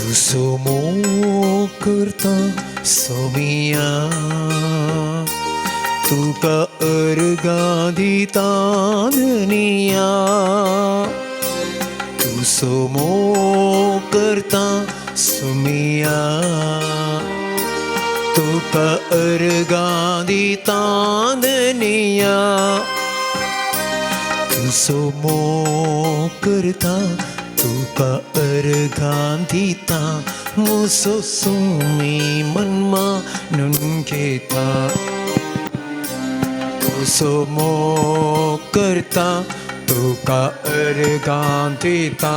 तूं सोमो करता सोमिया, तुका अर्गां दिता धनिया. तूं सोमो करता सोमिया, तुका अर्गां दिता धनिया. तूं सोमो करता, तुका अर्गां दिता, मुसो सोमी मन मानून घेता. तूं सोमो करता, तुका अर्गां दिता,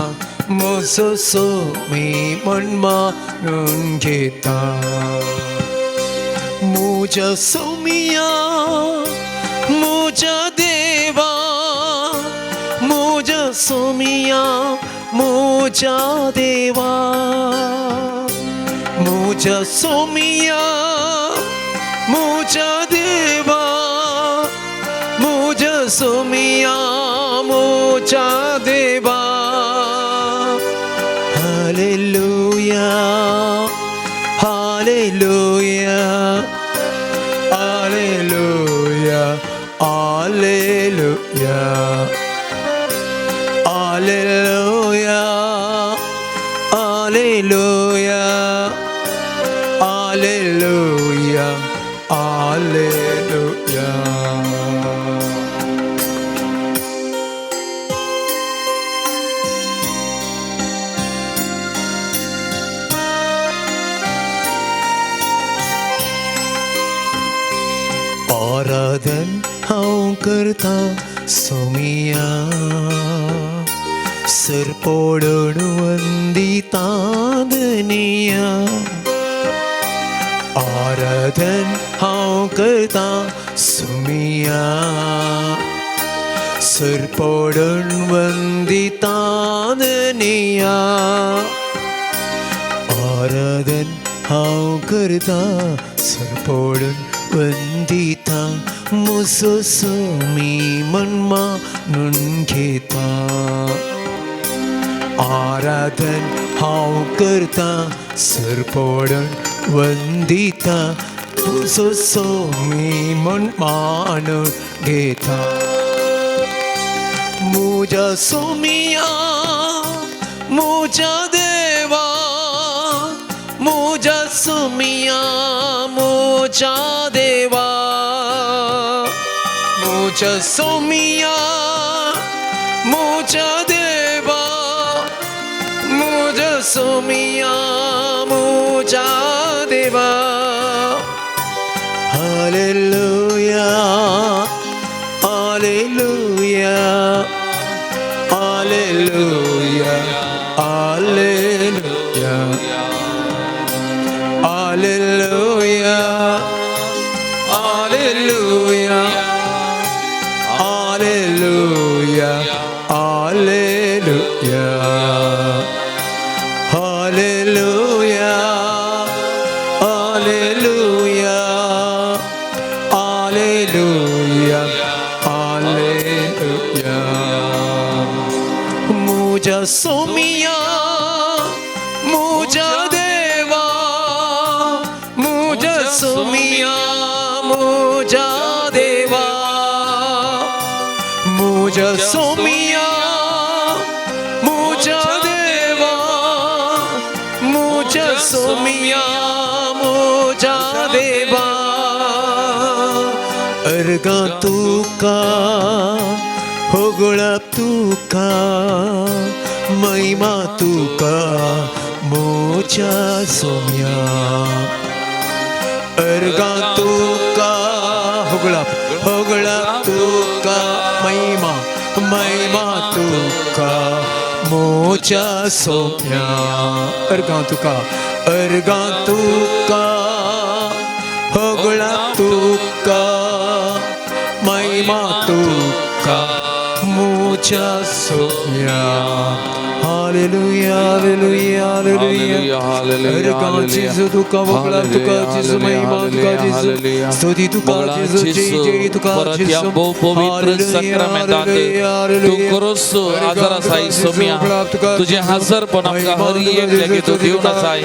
मुसो सोमी मन मानून घेता. मुजा सोमिया, मुजा देवा, मुजा सोमिया, मुजा देवा, मुजा सोमिया, मुजा देवा, मुजा सोमिया, मुजा देवा. Hallelujah, hallelujah, hallelujah, hallelujah, hallelujah, hallelujah, hallelujah, hallelujah. आराधन हांव करता सोमिया, सरपोडण वंदिता धनिया. आराधन हांव करता सोमिया, सरपोडण वंदिता धनिया. आराधन हांव करता, सरपोडण वंदिता, मुसो सोमी मन मानून घेता. आराधन हांव करता, सरपोडण वंदिता, तुजो सोमी मन मानून घेता. मुजा सोमिया, मुजा देवा, मुजा सोमिया, मुजा देवा, मुजा सोमिया, मुजा देवा, मुजा सोमिया, मुजा देवा. Hallelujah, hallelujah, hallelujah, hallelujah, hallelujah, hallelujah, hallelujah, hallelujah, hallelujah, hallelujah, hallelujah, hallelujah. मुजा सोमिया, मुजा देवा, मुजा सोमिया, मुजा देवा, मुजा सोमिया, मुजा देवा, मुजा सोमिया, मुजा देवा. अर्गां तुका, होगळप तुका, महिमा तुका, मुजा सोम्या. अर्गां तुका, होगळप, होगळप तुका, महिमा, महिमा तुका, मुजा सोम्या. अर्गां तुका, अर्गां तुका, होगळप तुका, महिमा तुका, मुजा सोम्या. Hallelujah, hallelujah, hallelujah. हर जेजू तुका वगळा, तुका जेजू महिमा, तुका जेजू स्तुती, तुका जेजू जय जय, तुका जेजू. पवित्र साक्रामेंतांत तूं खरोच आजार आसाय सोम्या, तुजें हाजरपण आमकां हर एक जागे तूं दिवन आसाय.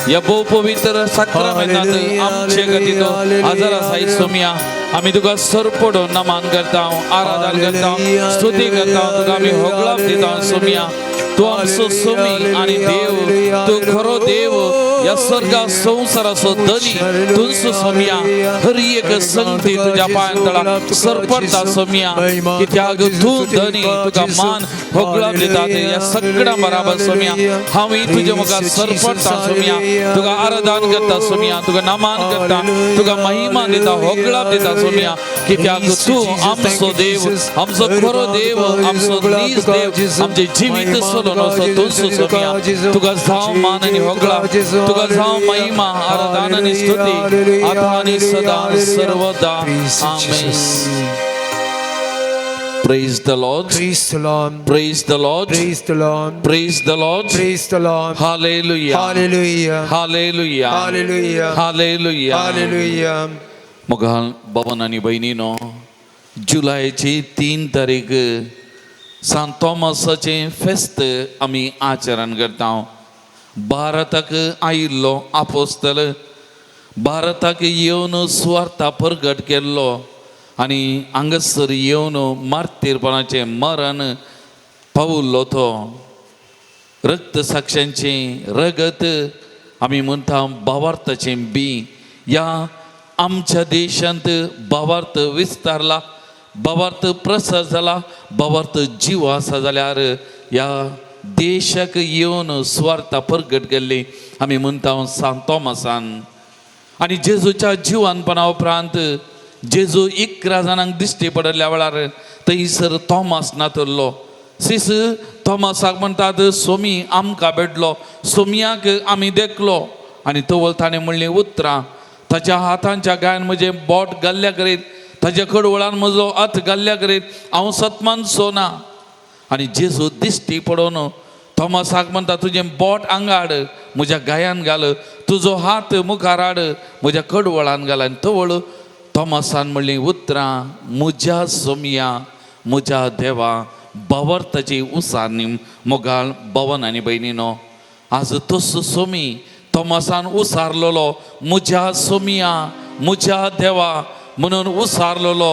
ह्या भोव पवित्र साक्रामेंतांत आमचे खातीर तूं हाजर आसाय सोम्या. आमी तुका सरपडून नमान करता, आराधन करता, स्तुती करता, तुका आमी होगळाप दिता सोम्या. तूं आमचो सोमी आनी देव, तूं खरो देव, ह्या स्वर्गा संवसाराचो धनी तूंच सोम्या. हर एक संगती तुज्या पांयां तळा सरपडटा सोम्या, कित्याक तूं धनी, तुका मान होगळाप दितात ह्या सगळ्या बराबर सोम्या. हांवूय तुज्या मुखार सरपडटा सोम्या, तुका आराधन करता सोम्या, तुका नमान करता, तुका महिमा दिता, होगळाप दिता सोम्या, कित्याक तूं आमचो देव, आमचो खरो देव, आमचो नीज देव, आमचें जिवीत चलोवन तूंच सोम्या. तुका जावं मान आनी होगळाप, तुका जावं महिमा, आराधन आनी स्तुती, आतां आनी सदां सर्वदा. आमेन. Praise the Lord. Praise the Lord. Praise the Lord. Praise the Lord. Praise the Lord. Praise the Lord. Hallelujah. Hallelujah. Hallelujah. Hallelujah. Hallelujah. Hallelujah. मोगाल बाबान आनी भयणीनो, जुलयाची 3 तारीख सांत थॉमसाचें फेस्त आमी आचरण करता. भारताक आयिल्लो आपोस्तल, भारताक येवन सुवार्ता प्रगट केल्लो आनी हांगासर येवन मार्तीरपणाचें मरण पावल्लो तो. रक्त साक्षांचें रगत आमी म्हणटा भावार्थाचें बी ह्या आमच्या देशांत भावार्थ विस्तारला, भावार्थ प्रसार जाला, भावार्थ जीव आसा जाल्यार ह्या देशाक येवन सुवार्ता प्रगट केल्ली आमी म्हणटा सांत थॉमसान. आनी जेजूच्या जिवानपणा उपरांत जेजू 11 जाणांक दिश्टी पडिल्ल्या वेळार थंयसर थॉमस नातल्लो. सीस थॉमसाक म्हणटात, सोमी आमकां भेटलो, सोमयाक आमी देखलो. आनी तवळ ताणें म्हणलीं उतरां, ताच्या हातांच्या गायन म्हजें बोट घाल्ल्या करीत, ताच्या कडवळान म्हजो हात घाल्ल्या करीत हांव सतमानचो ना. आनी जेजू दिश्टी पडोवन थॉमसाक म्हणटा, तुजें बोट हांगा हाड, म्हज्या गायान घाल, तुजो हात मुखार हाड, म्हज्या कडवळान घाल. आनी तवळ थॉमसान म्हणलीं उतरां, म्हज्या सोमया, म्हज्या देवा. भावार्थाची उसारणी मोगाळ भवन आनी भयणीनो, आज तसो सोमी थॉमसान उसारलेलो, म्हज्या सोमया, म्हज्या देवा म्हणून उसारलेलो,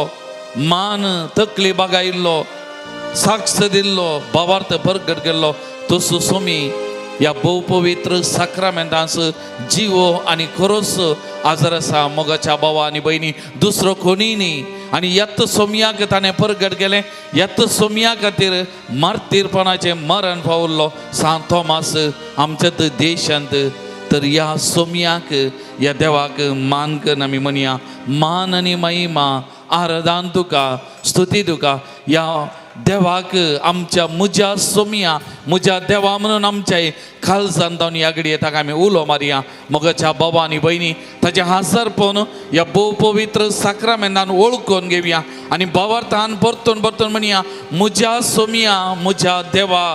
मान तकली बागायिल्लो, साक्ष दिल्लो, भावार्थ प्रगट केल्लो. तसो सोमी ह्या भोव पवित्र साक्रामेंतांस जिवो आनी खरोच आजार आसा मोगाच्या भावा आनी भयणी, दुसरो कोणीय न्ही. आनी ह्याच सोमयाक ताणें प्रगट केलें, ह्याच सोमया खातीर मार्तीरपणाचें मरण पावल्लो सांत थॉमस आमच्या देशांत. तर ह्या सोमयाक, ह्या देवाक मान करून आमी म्हणया, मान आनी महिमा, आराधन तुका, स्तुती तुका. ह्या देवाक आमच्या म्हज्या सोमया, म्हज्या देवा म्हणून आमच्या खालसान जावन ह्या घडये ताका आमी उलो मारया. मोगाच्या बाबा आनी भयणी, ताचें हाजरपण ह्या भोव पवित्र साक्रामेंतान वळखून घेवया आनी भावार्थान परतून परतून म्हणया, म्हज्या सोमया, म्हज्या देवा,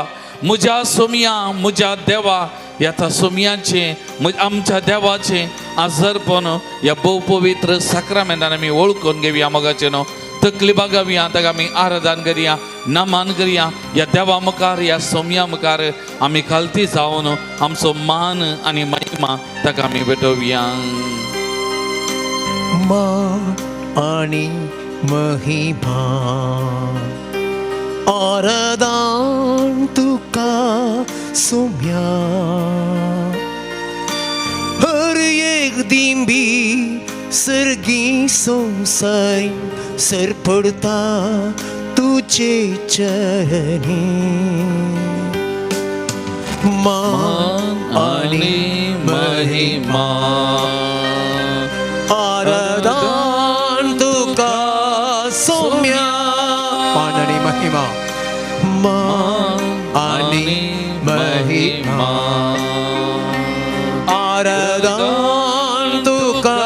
म्हज्या सोमया, म्हज्या देवा. ह्या सोमयाचें, आमच्या देवाचें आजरपण ह्या भोव पवित्र साक्रामेंतान आमी वळखून घेवया. मोगाचें न्हू तकली बागावया, ताका आमी आराधन करया, नमान करया. ह्या देवा मुखार, ह्या सोमया मुखार आमी खालती जावन आमचो मान आनी महिमा ताका आमी भेटोवया. मान आनी महिमा आराधन तुका सोम्या, हर एक दिंबी सर्गी संवसार सरपडता तुझे चरणी. मान आनी महिमा आराधन तुका सोम्या, मान आनी महिमा, मान आनी महिमा आराधन तुका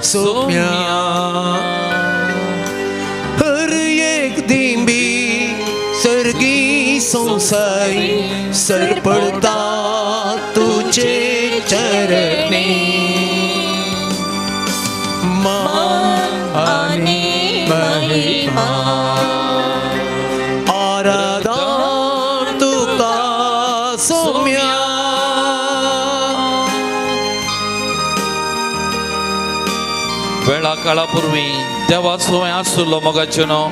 सोम्या. हर एक दिंबी सर्गी संसारी सरपडता तुझे चरणी मान आणि महिमा आराधन तुका सोम्या. वेळा काळापूर्वी देवाचो आसलो मोगाचें न्हू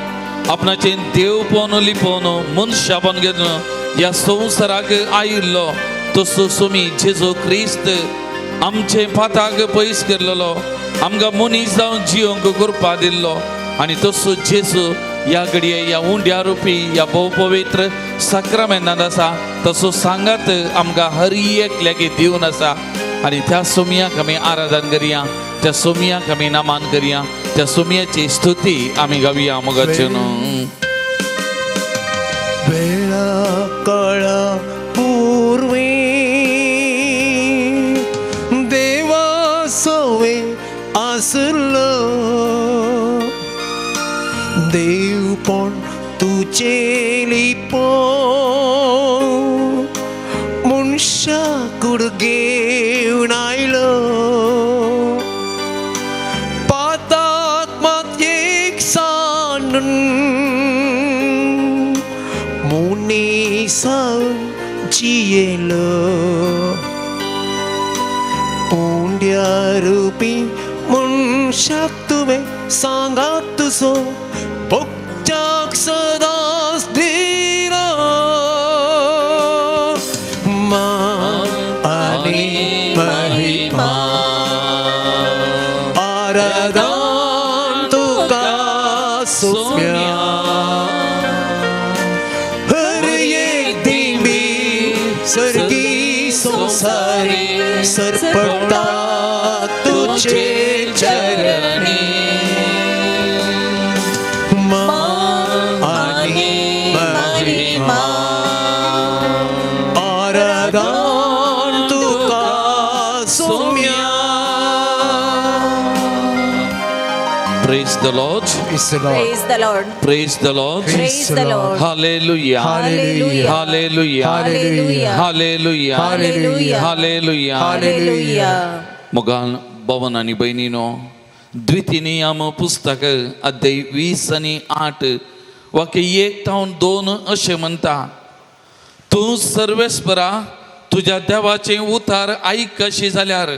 आपणाचें देवपण लिपोवन मनशापण घेवन ह्या संवसाराक आयिल्लो तसो सुमी जेजू क्रिस्त आमचे पाताक पयस केल्लो आमकां मनीस जावन जियोंक कृपा दिल्लो आनी तसो जेजू ह्या घडये ह्या उंड्या रुपी ह्या भोव पवित्र साक्रामेंतांत आसा तसो सांगात आमकां हर एकल्याक दिवन आसा आनी त्या सोमयाक आमी आराधन करया, त्या सोमयाक आमी नमन करया, त्या सोमयाची स्तुती आमी गावया मोगाचें न्हू. वेळा काळा पूर्वी देवा सोवे आसलो देवपण तुझे लिपो मनशा कूड घेवन आयलो पाताक मात एक सानून मुनिसान जियेलो उंड्या रुपी मनशाक तुवें सांगात तुजो भोगच्याक सदांच दिलो मान आनी महिमा आराधन तुका सोम्या हर एक दिंबी सर्गी संसारी सरपडता तुझे चरणी मान आनी महिमा आराधन तुका Saumya. Praise the Lord. Praise the Lord. Praise the Lord. Praise the Lord. Praise the Lord. Hallelujah. Hallelujah. Hallelujah. Hallelujah. Hallelujah. Hallelujah. Hallelujah. Hallelujah. मोगान भवन आनी भयणीनो द्वितीय नियम पुस्तक अध्याय 20 आनी 8 वाक्य 1 तावन 2 अशें म्हणटा, तूं सर्वेस्परा तुज्या देवाचें उतार आयकशी जाल्यार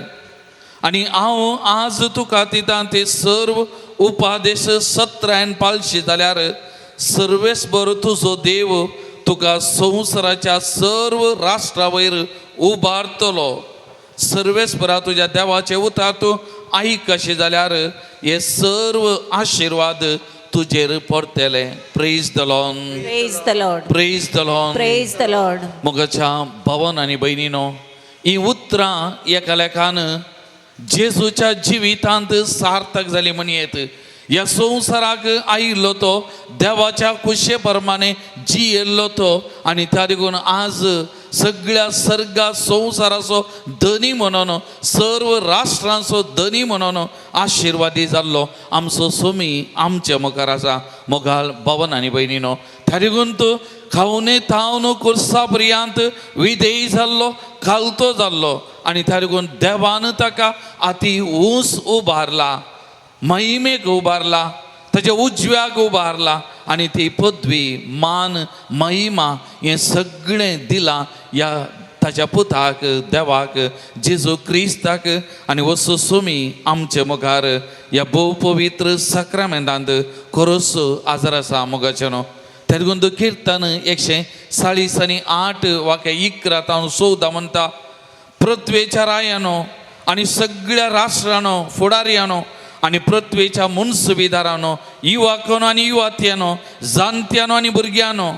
आनी हांव आज तुका दिता ते सर्व उपादेश सत्रायन पाळशी जाल्यार सर्वेस्पर तुजो देव तुका संवसाराच्या सर्व राष्ट्रा वयर उबारतलो. सर्वेस्परा तुज्या देवाचे उतार तूं आयकशी जाल्यार हे सर्व आशिर्वाद तुजेर पडटले. Praise the Lord. Praise the Lord. Praise the Lord. Praise the Lord. मोगाच्या भवन आनी भयणीनो ही उतरां एका लेखान जेजूच्या जिवितांत सार्थक जाली म्हणयेत. ह्या संवसाराक आयिल्लो तो देवाच्या कुशे प्रमाणे जियेल्लो तो आनी त्या देखून आज सगळ्या सर्गा संवसाराचो धनी म्हणून सर्व राष्ट्रांचो धनी म्हणून आशिर्वादी जाल्लो आमचो सोमी आमच्या मुखार आसा. मोगाल भवन आनी भयणीनो त्या देखून तो खावने थावन कोर्सा पर्यंत विधेयी जाल्लो खालतो जाल्लो आनी त्या देखून देवान ताका आती ऊंच उबारला, महिमेक उबारला, ताच्या उजव्याक उबारला आनी ती पदवी मान महिमा हें सगळें दिलां ह्या ताच्या पुताक देवाक जेजू क्रिस्ताक. आनी वसो सोमी आमचे मुखार ह्या भोव पवित्र साक्रामेंतांत खरोच आजार आसा मोगाचें न्हू. त्या देखून किर्तन 140 आनी 8 वाक्य 11 तावन 14 म्हणटा, पृथ्वेच्या रायानो आनी सगळ्या राष्ट्रानो फुडारयानो आनी पृथ्वेच्या मुनसुबीदारानो युवाकानो आनी युवात्यानो जाणट्यानो आनी भुरग्यानो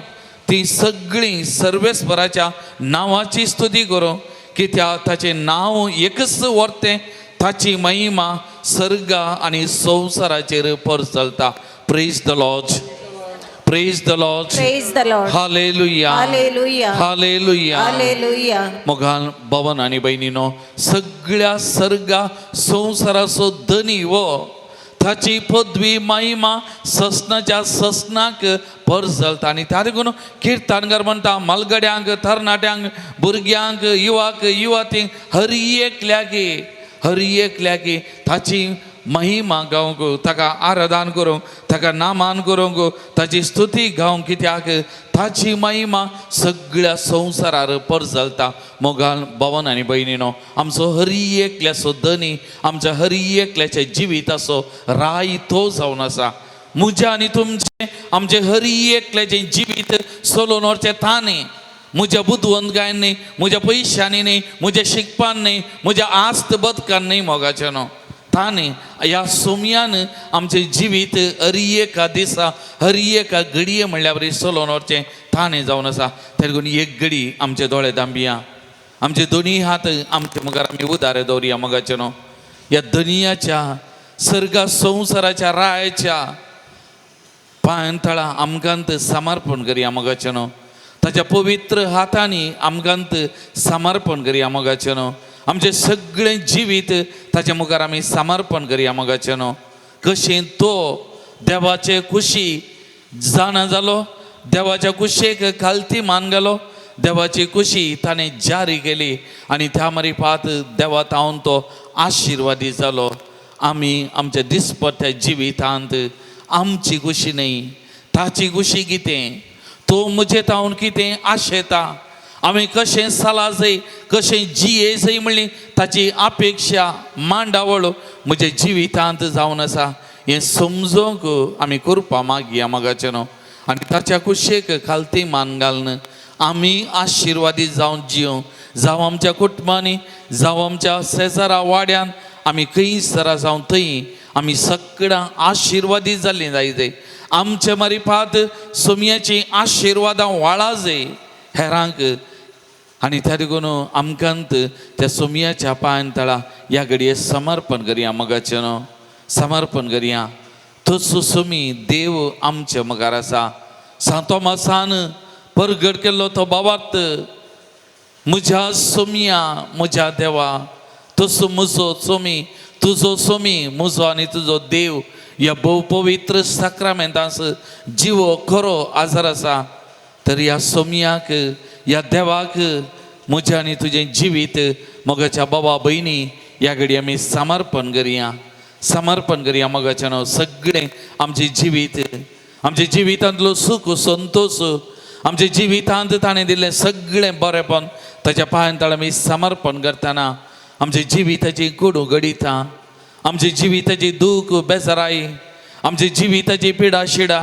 ती सगळीं सर्वेस्पराच्या नांवाची स्तुती करूं कित्याक ताचें नांव एकच व्हरतें, ताची महिमा सर्गा आनी संवसाराचेर परचलता. Praise the Lord. Praise the Lord. Praise the Lord. Hallelujah. Hallelujah. Hallelujah. Hallelujah. मोगान भवन आनी भयणीनो सगळ्या सर्गा संवसाराचो धनी हो ताची पदवी महिमा ससनाच्या ससनाक परजलता. आनी त्या देखून किर्तनकार म्हणटा मालगड्यांक, तरणाट्यांक, भुरग्यांक, युवाक, युवतींक, हर एकल्याक, हर एकल्याक ताची महिमा गावंक, ताका आराधन करूंक, ताका नामान करूंक, ताची स्तुती गावंक, कित्याक ताची महिमा सगळ्या संवसारार परजलता. मोगान भवन आनी भयणीनो, आमचो हरी एकल्याचो धनी, आमच्या हरी एकल्याच्या जिविताचो राय तो जावन आसा. म्हज्या आनी तुमचें, आमचें हरी एकल्याचें जिवीत चलोवन व्हरचें ताणें, म्हज्या बुदवंतकायेन न्ही, म्हज्या पयशांनी न्ही, म्हज्या शिकपान न्ही, म्हज्या आस्त बदकान न्ही. मोगाचें न्हू, ताणें ह्या सोमयान आमचें जिवीत हरी एका दिसा, हरी एका घडये म्हणल्यार बरी चलोवन व्हरचें ताणें जावन आसा. देखून एक घडी आमचे दोळे दांबया, आमचे दोनी हात आमचे मुखार आमी उदारे दवरया. मोगाचें न्हू, ह्या दनियाच्या सर्गा संवसाराच्या रायाच्या पांयां तळा आमकांत समर्पण करया. मोगाचें न्हू, ताच्या पवित्र हातांनी आमकांत समर्पण करया. मोगाचें न्हू, आमचें सगळें जिवीत ताच्या मुखार आमी समर्पण करया. मोगाचें न्हू, कशें तो देवाचे खुशी जाणा जालो, देवाच्या कुशेक खालती मान घालो, देवाची खुशी ताणें जारी केली आनी त्या मारिफात देवा तावन तो आशिर्वादी जालो. आमी आमच्या दिसपट्ट्या जिवितांत आमची खुशी न्ही, ताची खुशी कितें, तो म्हजे तावन कितें आशेता, आमी कशें सला जाय, कशें जिये जाय म्हणली ताची अपेक्षा मांडावळ म्हज्या जिवितांत जावन आसा हें समजूंक आमी करपा मागया. मोगाचें न्हू, आनी ताच्या कुशेक खालती मान घालून आमी आशिर्वादी जावन जियों, जावं आमच्या कुटुंबांनी, जावं आमच्या शेजारा वाड्यान, आमी खंयसर जावन थंय आमी सगळ्यां आशिर्वादी जाल्लीं जाय जाय. आमचे मारिफात सोमयाची आशिर्वादां वाळा जाय हेरांक. आनी त्या देखून आमकांत त्या सोमयाच्या पांयां तळा ह्या घडये समर्पण करया. मोगाचें न्हू, समर्पण करया. तसो सोमी देव आमचे मुखार आसा. सांत तोमासान परगट केल्लो तो बाबात, म्हज्या सोमया, म्हज्या देवा, तसो म्हजो सोमी, तुजो सोमी, म्हजो आनी तुजो देव ह्या भोव पवित्र साक्रामेंतांस जिवो खरो आजार आसा. तर ह्या सोमयाक, ह्या देवाक म्हजें आनी तुजें जिवीत मोगाच्या बाबा भयणी ह्या घडी आमी समर्पण करया, समर्पण करया. मोगाचें न्हू, सगळें आमचें जिवीत, आमच्या जिवितांतलो सूख संतोश, आमच्या जिवितांत ताणें दिल्लें सगळें बरेंपण ताच्या पांयां तळा आमी समर्पण करतना आमच्या जिविताची कोडू घडितां, आमच्या जिविताची दूख बेजाराय, आमच्या जिविताची पिडा शिडा,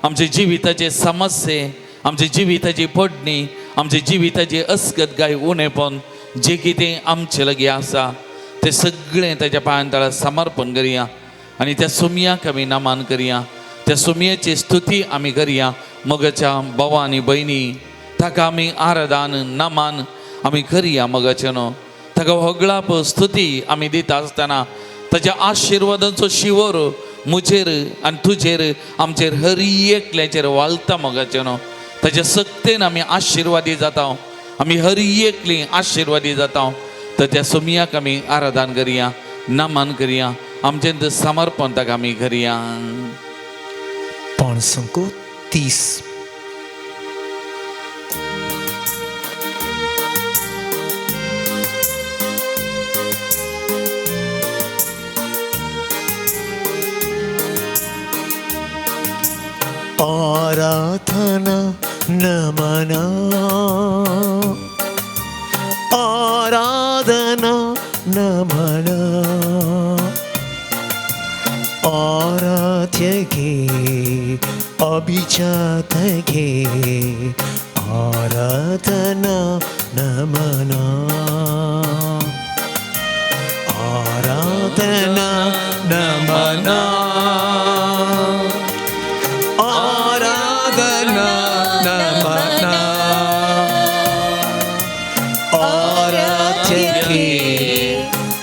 आमच्या जिविताचे समस्ये, आमच्या जिविताची पडणी, आमच्या जिविताची अस्कत गाय उणेपण जे कितें आमचे लागीं आसा तें सगळें ताच्या पांयां तळा समर्पण करया आनी त्या सोमयाक आमी नमन करया, त्या सोमयाची स्तुती आमी करया. मोगाच्या भावा आनी भयणी, ताका आमी आराधन नमन आमी करया. मोगाचें न्हू, ताका होगळाप स्तुती आमी दिता आसतना ताच्या आशिर्वादांचो शिवर म्हजेर आनी तुजेर, आमचेर हरी एकल्याचेर वालता. मोगाचें न्हू, ताच्या सक्तेन आमी आशिर्वादी जाता, आमी हरी एकली आशिर्वादी जाता. तर त्या सोमयाक आमी आराधन करया, नमन करया, आमचें समर्पण ताका आमी करया. पाणसंको 30. आराधना नमना, आराधना नमना, आराध्य घे अभिजात घे, आराधना नमना, आराधना नमना, आराधना नमना, आराध्य घे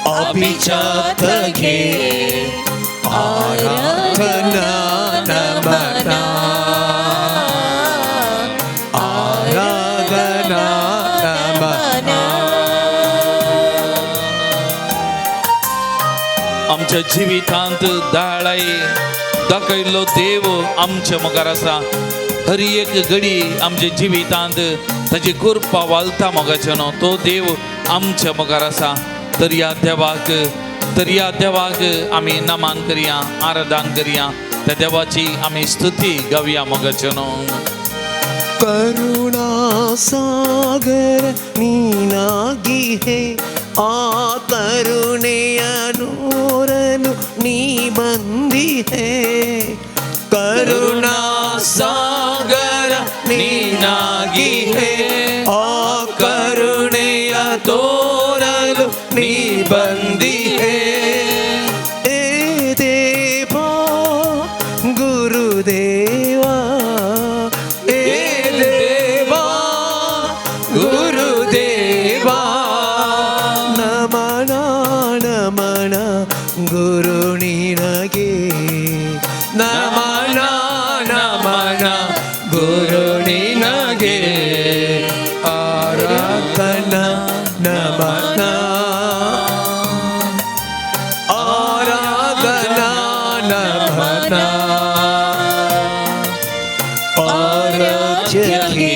अभिजात घे, आराधना नमना, आराधना नमना. आमच्या जिवितांत दाळाय दाखयल्लो देव आमच्या मुखार आसा. हर एक घडी आमच्या जिवितांत ताची कृपा वालता मोगाचे न्हू, तो देव आमच्या मुखार आसा. तर ह्या देवाक, तर ह्या देवाक आमी नमन करया, आराधन करया, त्या देवाची आमी स्तुती गावया मोगाचे न्हू. करुणा सागर ನೀನಾಗಿಹೆ, ಆ ಕರುಣೆಯ ನೋರಲು ನೀ ಬಂದಿಹೆ. ಕರುಣಾ ಸಾಗರ ನೀನಾಗಿಹೆ, ಆ ಕರುಣೆಯ ತೋರಲು ನೀ ಬಂದಿಹೆ. ಏ ದೇವಾ ಗುರುದೇವಾ, ಏ ದೇವಾ ಗುರುದೇವಾ, ನಮನ ನಮನ ಗುರು ನಿನಗೆ, ನಮನ ನಮನ ಗುರು ನಿನಗೆ, ಆರಾಧನಾ ನಮನ, ಆರಾಧನಾ ನಮನ, ಆರಾಧ್ಯಕ್ಕೆ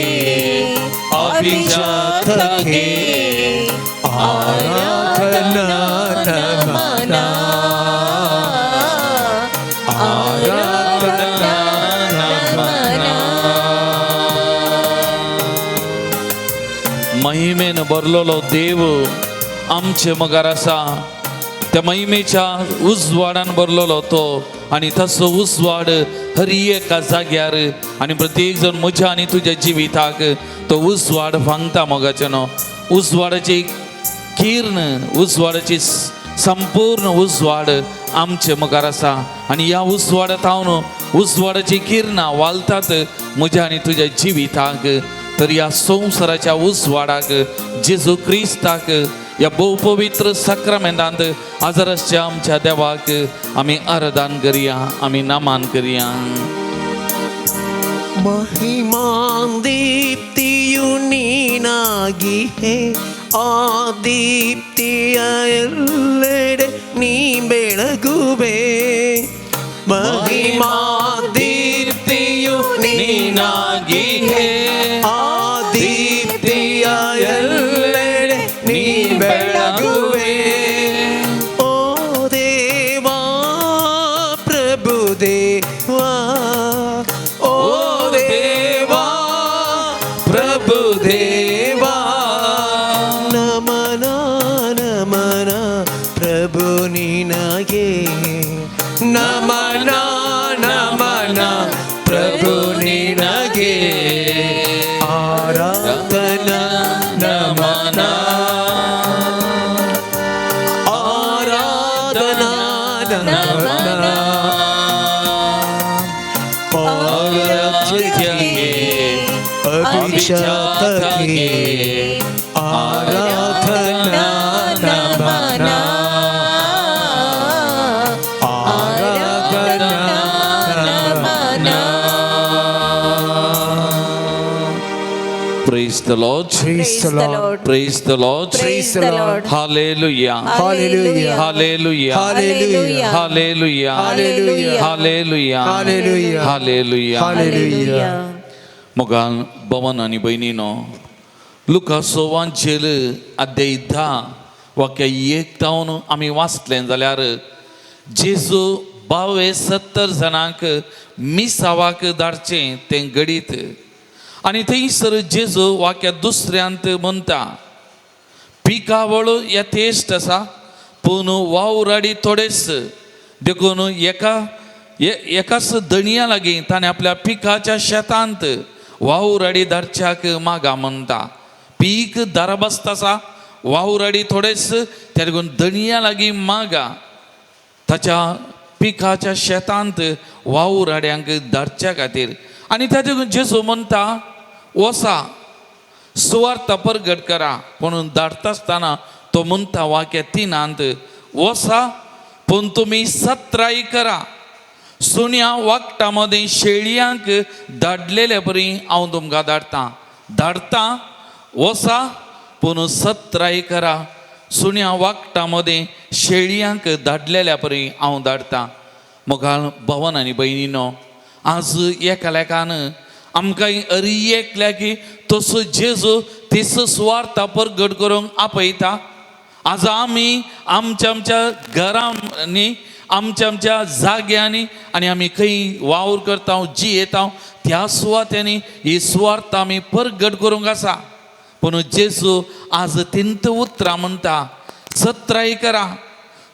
ಅಭಿಜಾತಕ್ಕೆ ಆರಾಧನಾ ನಮನ, ಆರಾಧನಾ ನಮನ. महिमेन भरलेलो देव आमचे मुखार आसा. त्या महिमेच्या उजवाडान भरलेलो तो, आनी तसो उजवाड हर एका जाग्यार आनी प्रत्येक जण म्हज्या आनी तुज्या जिविताक तो उजवाड फांगता मोगाचे न्हू. उजवाडाची किर्ण, उजवाडाची संपूर्ण उजवाड आमचे मुखार आसा आनी ह्या उजवाडात हांव उजवाडाची किरणां वालतात म्हज्या आनी तुज्या जिविताक. तर ह्या संवसाराच्या उजवाडाक जेजू क्रिस्ताक ह्या भोवपवित्र साक्रामेंतांत आजरसच्या आमच्या देवाक आमी आराधन करया, आमी नमन करया. ಮಹಿಮಾ ದೀಪ್ತಿಯು ನೀನಾಗಿಹೆ, ಆ ದೀಪ್ತಿಯ ಎಲ್ಲೆಡೆ ನೀ ಬೆಳಗುವೆ. ಮಹಿಮಾ ದೀಪ್ತಿಯು ನೀನಾಗಿಹೆ, ಆ ದೀಪ್ತಿಯ ಎಲ್ಲೆಡೆ ನೀ ಬೆಳಗುವೆ. ಓ ದೇವಾ ಪ್ರಭು ದೇವಾ, ಓ ದೇವಾ ಪ್ರಭು ದೇವಾ, ನಮನ ನಮನ ಪ್ರಭು ನಿನಗೆ, ನಮನ ನಮನ ಪ್ರಭು ನಿನಗೆ, ಆರಾಧನಾ ನಮನ, ಆರಾಧನಾ ನಮನ, ಆರಾಧ್ಯಕ್ಕೆ ಅಭಿಜಾತಕ್ಕೆ ಆರಾಧನಾ ನಮನ, ಆರಾಧನಾ ನಮನ. Praise the Lord. Praise the Lord. Praise the Lord. Praise the Lord. Hallelujah. Hallelujah. Hallelujah. Hallelujah. Hallelujah. Hallelujah. Hallelujah. Hallelujah. Hallelujah. Hallelujah. मोगान भवन आनी भयणीनो, लुकासो वांचेल अध्याय 10 वाक्य 1 तावन आमी वाचलें जाल्यार जेजू 72 जाणांक मिसावाक धाडचें तें घडीत. आनी थंयसर जेजू वाक्य दुसऱ्यांत म्हणटा, पिकावळ यथेश्ट आसा पूण वावराडी थोडेच, देखून एका एकाच दणया लागीं ताणें आपल्या पिकाच्या शेतांत वावराडी धाडच्याक मागा म्हणटा. पीक दाराबस्त आसा, वावराडी थोडेच, त्या देखून दणया लागीं मागा ताच्या पिकाच्या शेतांत वावराड्यांक धाडच्या खातीर. आनी त्या देखून जेजू म्हणटा, वसा सुवार्थ परगट करा. म्हणून धाडटा आसतना तो म्हणटा वाक्य 3 वसा पूण तुमी सत्राय करा, सुण्या वागटा मदीं शेळयांक धाडलेले परी हांव तुमकां धाडटा. धाडटा वसा पूण सत्राय करा, सुण्या वागटा मदीं शेळयांक धाडलेल्या परी हांव धाडटा. मोगाळ भवन आनी भयणीनो, आज एकालेकान आमकां अरी एकल्याक तसो जेजू तीस सुवार्ता परगट करूंक आपयता. आज आमी आमच्या आमच्या घरांनी, आमच्या आमच्या जाग्यांनी आनी आमी खंय वावर करता जियेता त्या सुवात्यांनी ही सुवार्ता आमी परगट करूंक आसा. पूण जेजू आज तिंत उतरां म्हणटा, सत्राय करा,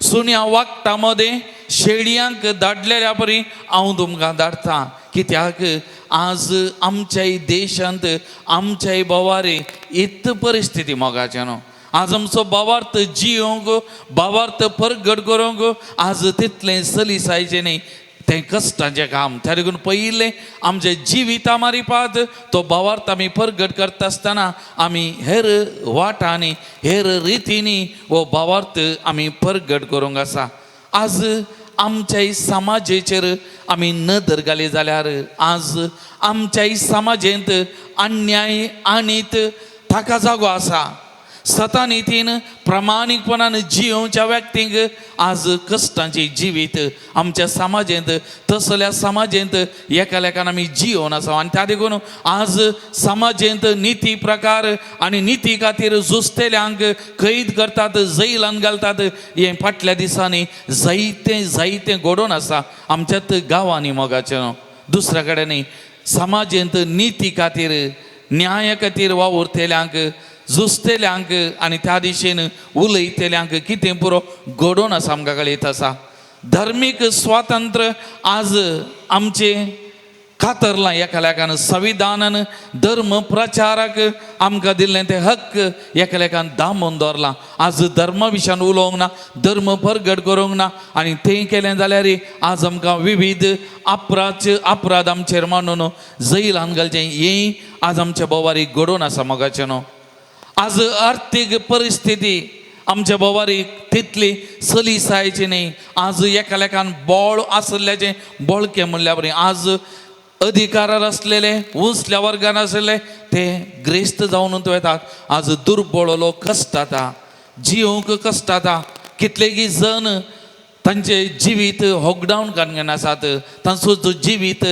सुण्या वागटा मदें शेळयांक धाडलेल्या परी हांव तुमकां धाडटा. कित्याक आज आमच्याय देशांत आमच्याय बोवारी इत परिस्थिती मोगाचें न्हू. आज आमचो भावार्थ जियोंक, भावार्थ परगट करूंक आज तितलें सलिसायचें न्ही, तें कश्टांचें काम. त्या देखून पयलें आमच्या जिविता मारिपात तो भावार्थ आमी परगट करता आसतना आमी हेर वाटांनी हेर रितींनी हो भावार्थ आमी परगट करूंक आसा. आज आमच्याय समाजेचेर आमी नदर घाली जाल्यार आज आमच्याय समाजेंत अन्याय आनीत ताका जागो आसा. सतानितीन प्रामाणीकपणान जियोवच्या व्यक्तींक आज कश्टांचें जिवीत आमच्या समाजेंत तसल्या समाजेंत एकालेकान आमी जियोवन आसा. आनी त्या देखून आज समाजेंत निती प्रकार आनी निती खातीर झुजतेल्यांक कैद करतात, जैलान घालतात. हें फाटल्या दिसांनी जायतें जायतें घडोवन आसा आमच्यात गांवांनी मोगाचें. दुसऱ्या कडेन समाजेंत निती खातीर न्याया खातीर वावुरतेल्यांक झुजतेल्यांक आनी त्या दिशेन उलयतेल्यांक कितें पुरो घडोवन आसा आमकां कळीत आसा. धार्मीक स्वातंत्र्य आज आमचें कातरलां एकालेकान संविधानान धर्म प्रचाराक आमकां दिल्लें तें हक्क एकालेकान दामून दवरलां. आज धर्मा विशयान उलोवंक ना, धर्म परगट करूंक ना आनी तें केलें जाल्यार आज आमकां विविध अपराध आमचेर मांडून जैलान घालचें हें आज आमच्या बोवारी घडोवन आसा मोगाचें न्हू. आज आर्थीक परिस्थिती आमच्या बोवारी तितली सलिसायची न्ही. आज एकालेकान बळ आसल्याचें बळकें म्हणल्या बरें आज अधिकारार आसलेले उंचल्या वर्गान आसलेले ते ग्रेस्त जावन वतात. आज दुर्बळ लोक कश्टाता, जियोंक कश्टाता. कितलेगी जण तांचे जिवीत होगडावन काडून आसात, तांचो जो जिवीत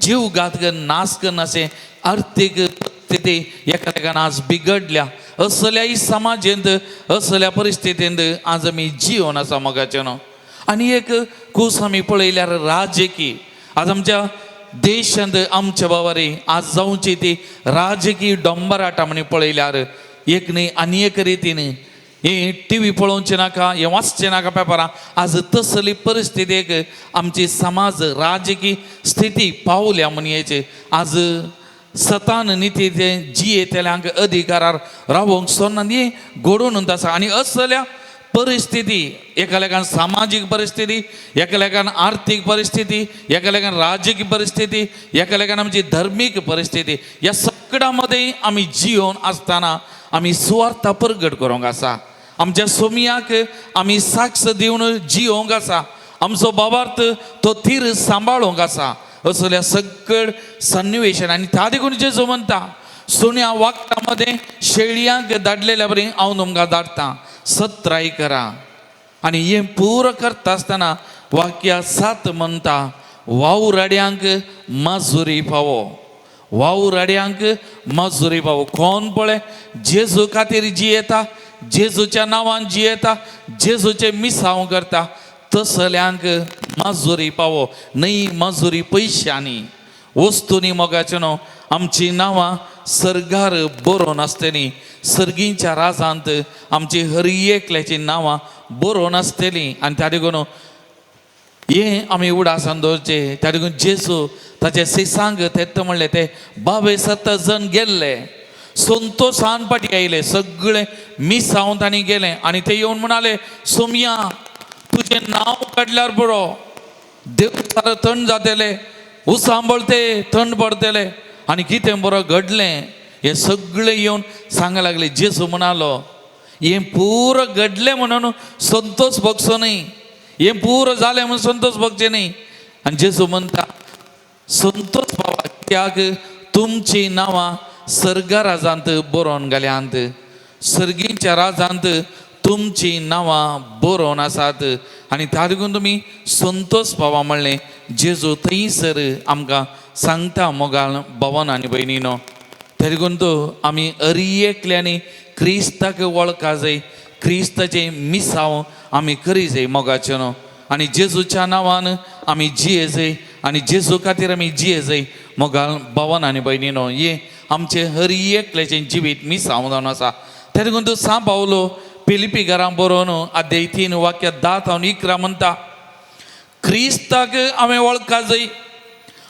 जीवघात करून नाश करून अशें आर्थीक परिस्थिती एकामेकान आज बिगडल्या. असल्याय समाजेंत असल्या परिस्थितींत आज आमी जियोन आसा मोगाचें न्हू. आनी एक कूस आमी पळयल्यार राजकी आज आमच्या देशांत आमच्या बाबारी आज जावची ती राजकी डोंबराटा म्हणी पळयल्यार एक न्ही आनी एक रितीन हें टी व्ही पळोवचें नाका, हें वाचचें नाका पेपरां. आज तसली परिस्थितीक आमची समाज राजकी स्थिती पावल्या म्हणयेचे. आज सतान निती ते जियेतल्यांक अधिकारार रावोंक सोडना हें घडोवन आसा. आनी असल्या परिस्थिती एकालेकान सामाजीक परिस्थिती, एकालेकान आर्थीक परिस्थिती, एकालेकान राजकीय परिस्थिती, एकालेकान आमची धर्मीक परिस्थिती, ह्या सगळ्या मदें आमी जियोवन आसतना आमी सुवार्था परगट करूंक आसा. आमच्या सोमयाक आमी साक्ष दिवन जियोवंक आसा. आमचो भावार्थ तो थीर सांबाळूंक आसा. असल्या सगळ सन्निवेशन आनी त्या देखून जेजू म्हणटा, सुण्या वागटा मदें शेळयांक धाडलेल्या बरी हांव तुमकां धाडटा, सत्राय करा. आनी हें पुरो करता आसतना वाक्या सात म्हणटा, वावराड्यांक मजुरी फावो, वावराड्यांक मजुरी फावो. कोण पळय जेजू खातीर जियेता, जेजूच्या नांवान जियेता, जेजूचें मिसांव करता तसल्यांक मजुरी पावो. न्हय मजुरी पयशांनी वस्तूंनी मोगाचें न्हू. आमचीं नांवां सर्गार बरोवन आसतलीं, सर्गींच्या राजांत आमची हर एकल्याचीं नांवां बरोवन आसतलीं. आनी त्या देखून हें आमी उडासान दवरचें. त्या देखून जेजू ताचे सिसांक तेत्त म्हणलें, ते 22 जण गेल्ले संतोशान फाटी आयले, सगळे मिसावन तांणी गेले आनी ते येवन म्हणाले, सोमया तुजें नांव काडल्यार पुरो, देव सारो थंड जातले, उसांबळते थंड पडतले आनी कितें बरो घडलें हें सगळें येवन सांग लागले. जेजू म्हणालो, हें पुरो घडलें म्हणून संतोष भोगचो न्हय, हें पुरो जालें म्हणून संतोष भोगचें न्हय. आनी जेजू म्हणटा, संतोष बाबा कित्याक तुमचीं नांवां सर्गा राजांत बरोवन घाल्यांत, सर्गींच्या राजांत तुमचीं नांवां बरोवन घाल्यांत. तुमचीं नांवां बरोवन आसात आनी त्या देखून तुमी संतोष पावा म्हणलें जेजू थंयसर आमकां सांगता मोगाल भवन आनी भयणीनो. त्या देखून तो आमी अरी एकल्यांनी क्रिस्ताक वळखा जाय, क्रिस्ताचें मिसांव आमी करी जाय मोगाचें न्हू. आनी जेजूच्या नांवान आमी जिये जाय आनी जेजू खातीर आमी जिये जाय मोगाल भवन आनी भयणीनो. हे आमचें हर एकल्याचें जिवीत मिसांव जावन आसा. त्या देखून तो सांव पावलो फिलिपी घरां बरोवन अध्याय 3 वाक्य 10 जावन 11 म्हणटा, क्रिस्ताक हांवें वळखा जाय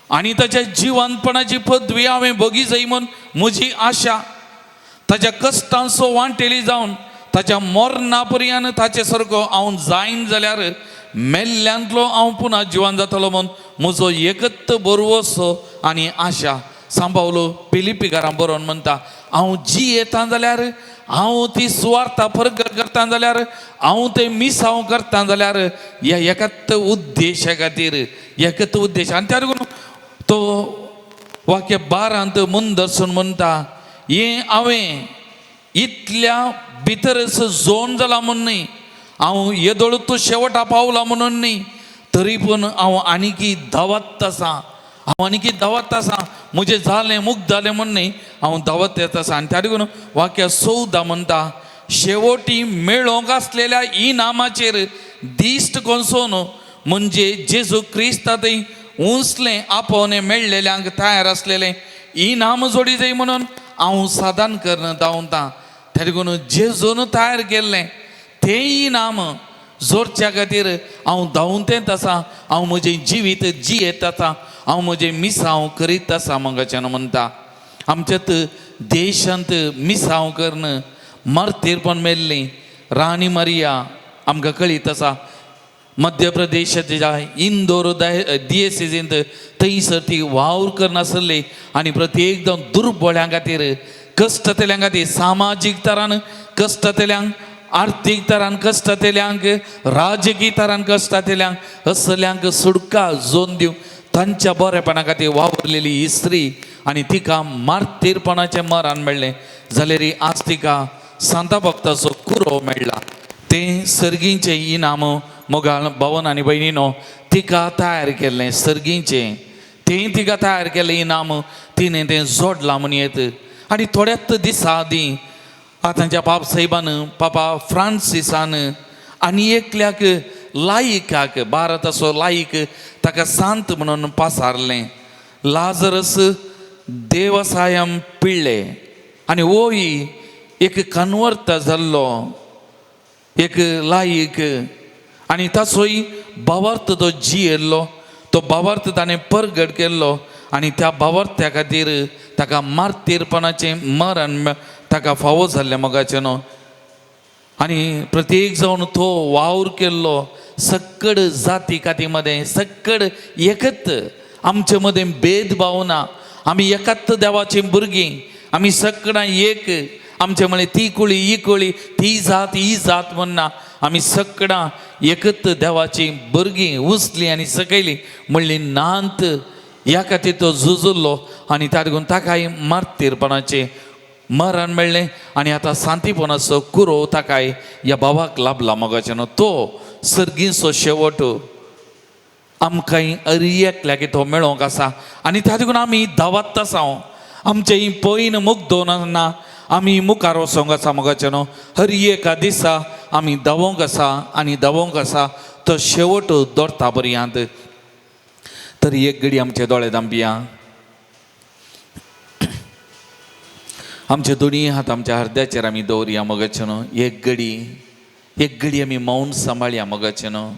आनी ताच्या जिवनपणाची पदवी हांवें भोगी जाय म्हूण म्हजी आशा, ताच्या कश्टांचो वांटेली जावन ताच्या मरणा पर्यंत ताचे सारको हांव जायन जाल्यार मेल्ल्यांतलो हांव पुन्हा जिवन जातलो म्हूण म्हजो एकत्त बरवसो आनी आशा. सांबावलो फिलिपी घरां बरोवन म्हणटा, हांव जियेता जाल्यार, हांव ती सुवार्था परगट करता जाल्यार, हांव ते मिसांव करता जाल्यार ह्या एकाच उद्देशा खातीर, एकच उद्देश. आनी त्या देखून तो वाक्य 12 मुंदरसून म्हणटा, हें हांवें इतल्या भितरच जोन जाला म्हूण न्ही, हांव येदोळ तूं शेवटा पावला म्हणून न्ही, तरी पूण हांव आनीकी धांवत आसा, हांव आनीकी धांवत आसा. म्हजें जालें मुक्त जालें म्हूण न्ही, हांव धांवत येत आसा. आनी त्या देखून वाक्य 14 म्हणटा, शेवटी मेळोंक आसलेल्या इनामाचेर दिश्ट कोसोवन म्हणजे जेजू क्रिस्ता थंय उंचलें आपोवणें मेळ्ळेल्यांक तयार आसलेलें इनाम जोडी जाय म्हणून हांव सादान करून धांवता. त्या देखून जेजून तयार केल्लें तें इनाम जोडच्या खातीर हांव धांवतेंत आसा, हांव म्हजें जिवीत जियेत आसा, हांव म्हजें मिसांव करीत आसा मगाच्यान म्हणटा. आमच्यात देशांत मिसांव करून मार्तीरपण मेल्ली राणी मारिया आमकां कळीत आसा. मध्य प्रदेशाच्या इंदोर दियेसेजींत थंयसर ती वावर करनासली आनी प्रत्येक दुर्बळ्यां खातीर, कश्टतल्यां खातीर, सामाजीक तरान कश्टतल्यांक, आर्थीक तरान कश्टतल्यांक, राजकीय तरान कश्टतल्यांक, असल्यांक सुटका जोन दिवंक तांच्या बरेपणा खातीर वावरलेली ही स्त्री आनी तिका मार्तीरपणाचें मरण मेळ्ळें जाल्यार आज तिका सांता भक्ताचो कुरो मेळ्ळा. तें सर्गींचें इनाम मोगाळ भवन आनी भयणीनो तिका तयार केल्लें सर्गींचें, तें तिका तयार केल्लें इनाम तिणें तें जोडलां म्हूण येत. आनी थोड्याच दिसां आदीं आतांच्या पाप साहेबान पापा फ्रांसिसान आनी एकल्याक लायकाक, भारताचो लायक, ताका सांत म्हणून पासारलें. लाजरस देवसायम पिळ्ळे आनी होय एक कन्वर्त जाल्लो एक लायक आनी ताचोय भावार्थ तो जियेल्लो, तो भावार्थ ताणें परगट केल्लो आनी त्या भावार्थ्या खातीर ताका मार्तीरपणाचें मरण ताका फावो जाल्लें मोगाचें न्हू. आनी प्रत्येक जावन तो वावर केल्लो सक्कड जाती काती मदें सक्कड एकत, आमचे मदें भेदभाव ना, आमी एकाच देवाचीं भुरगीं, आमी सकडां एक. आमचे म्हळें ती कुळी ही कुळी, ती जात ही जात म्हणना, आमी सकडां एकत देवाचीं भुरगीं उचली आनी सकयली म्हणली नांत. ह्या खातीर तो झुजुल्लो आनी त्या देखून ताकाय मार्तीरपणाचें मरण मेळ्ळें आनी आतां शांतीपणाचो कुरो ताकाय ह्या भावाक लाभला मोगाचें न्हू. तो सर्गींचो शेवट आमकां अरी एकल्याक तो मेळोंक आसा आनी त्या देखून आमी धांवत आसा. आमचें ही पयन मुग्दोन ना, आमी मुखार वचोंक आसा मोगाचें न्हू. हर एका दिसा आमी धांवोंक आसा आनी धांवोंक आसा तो शेवट दोरता पर्यंत. तर एक घडी आमचे दोळे धांपया, आमचे दोनी हात आमच्या हृदयाचेर आमी दवरया मोगाचें न्हू. एक घडी, एक घडी आमी मौन सांबाळया मोगाचें न्हू.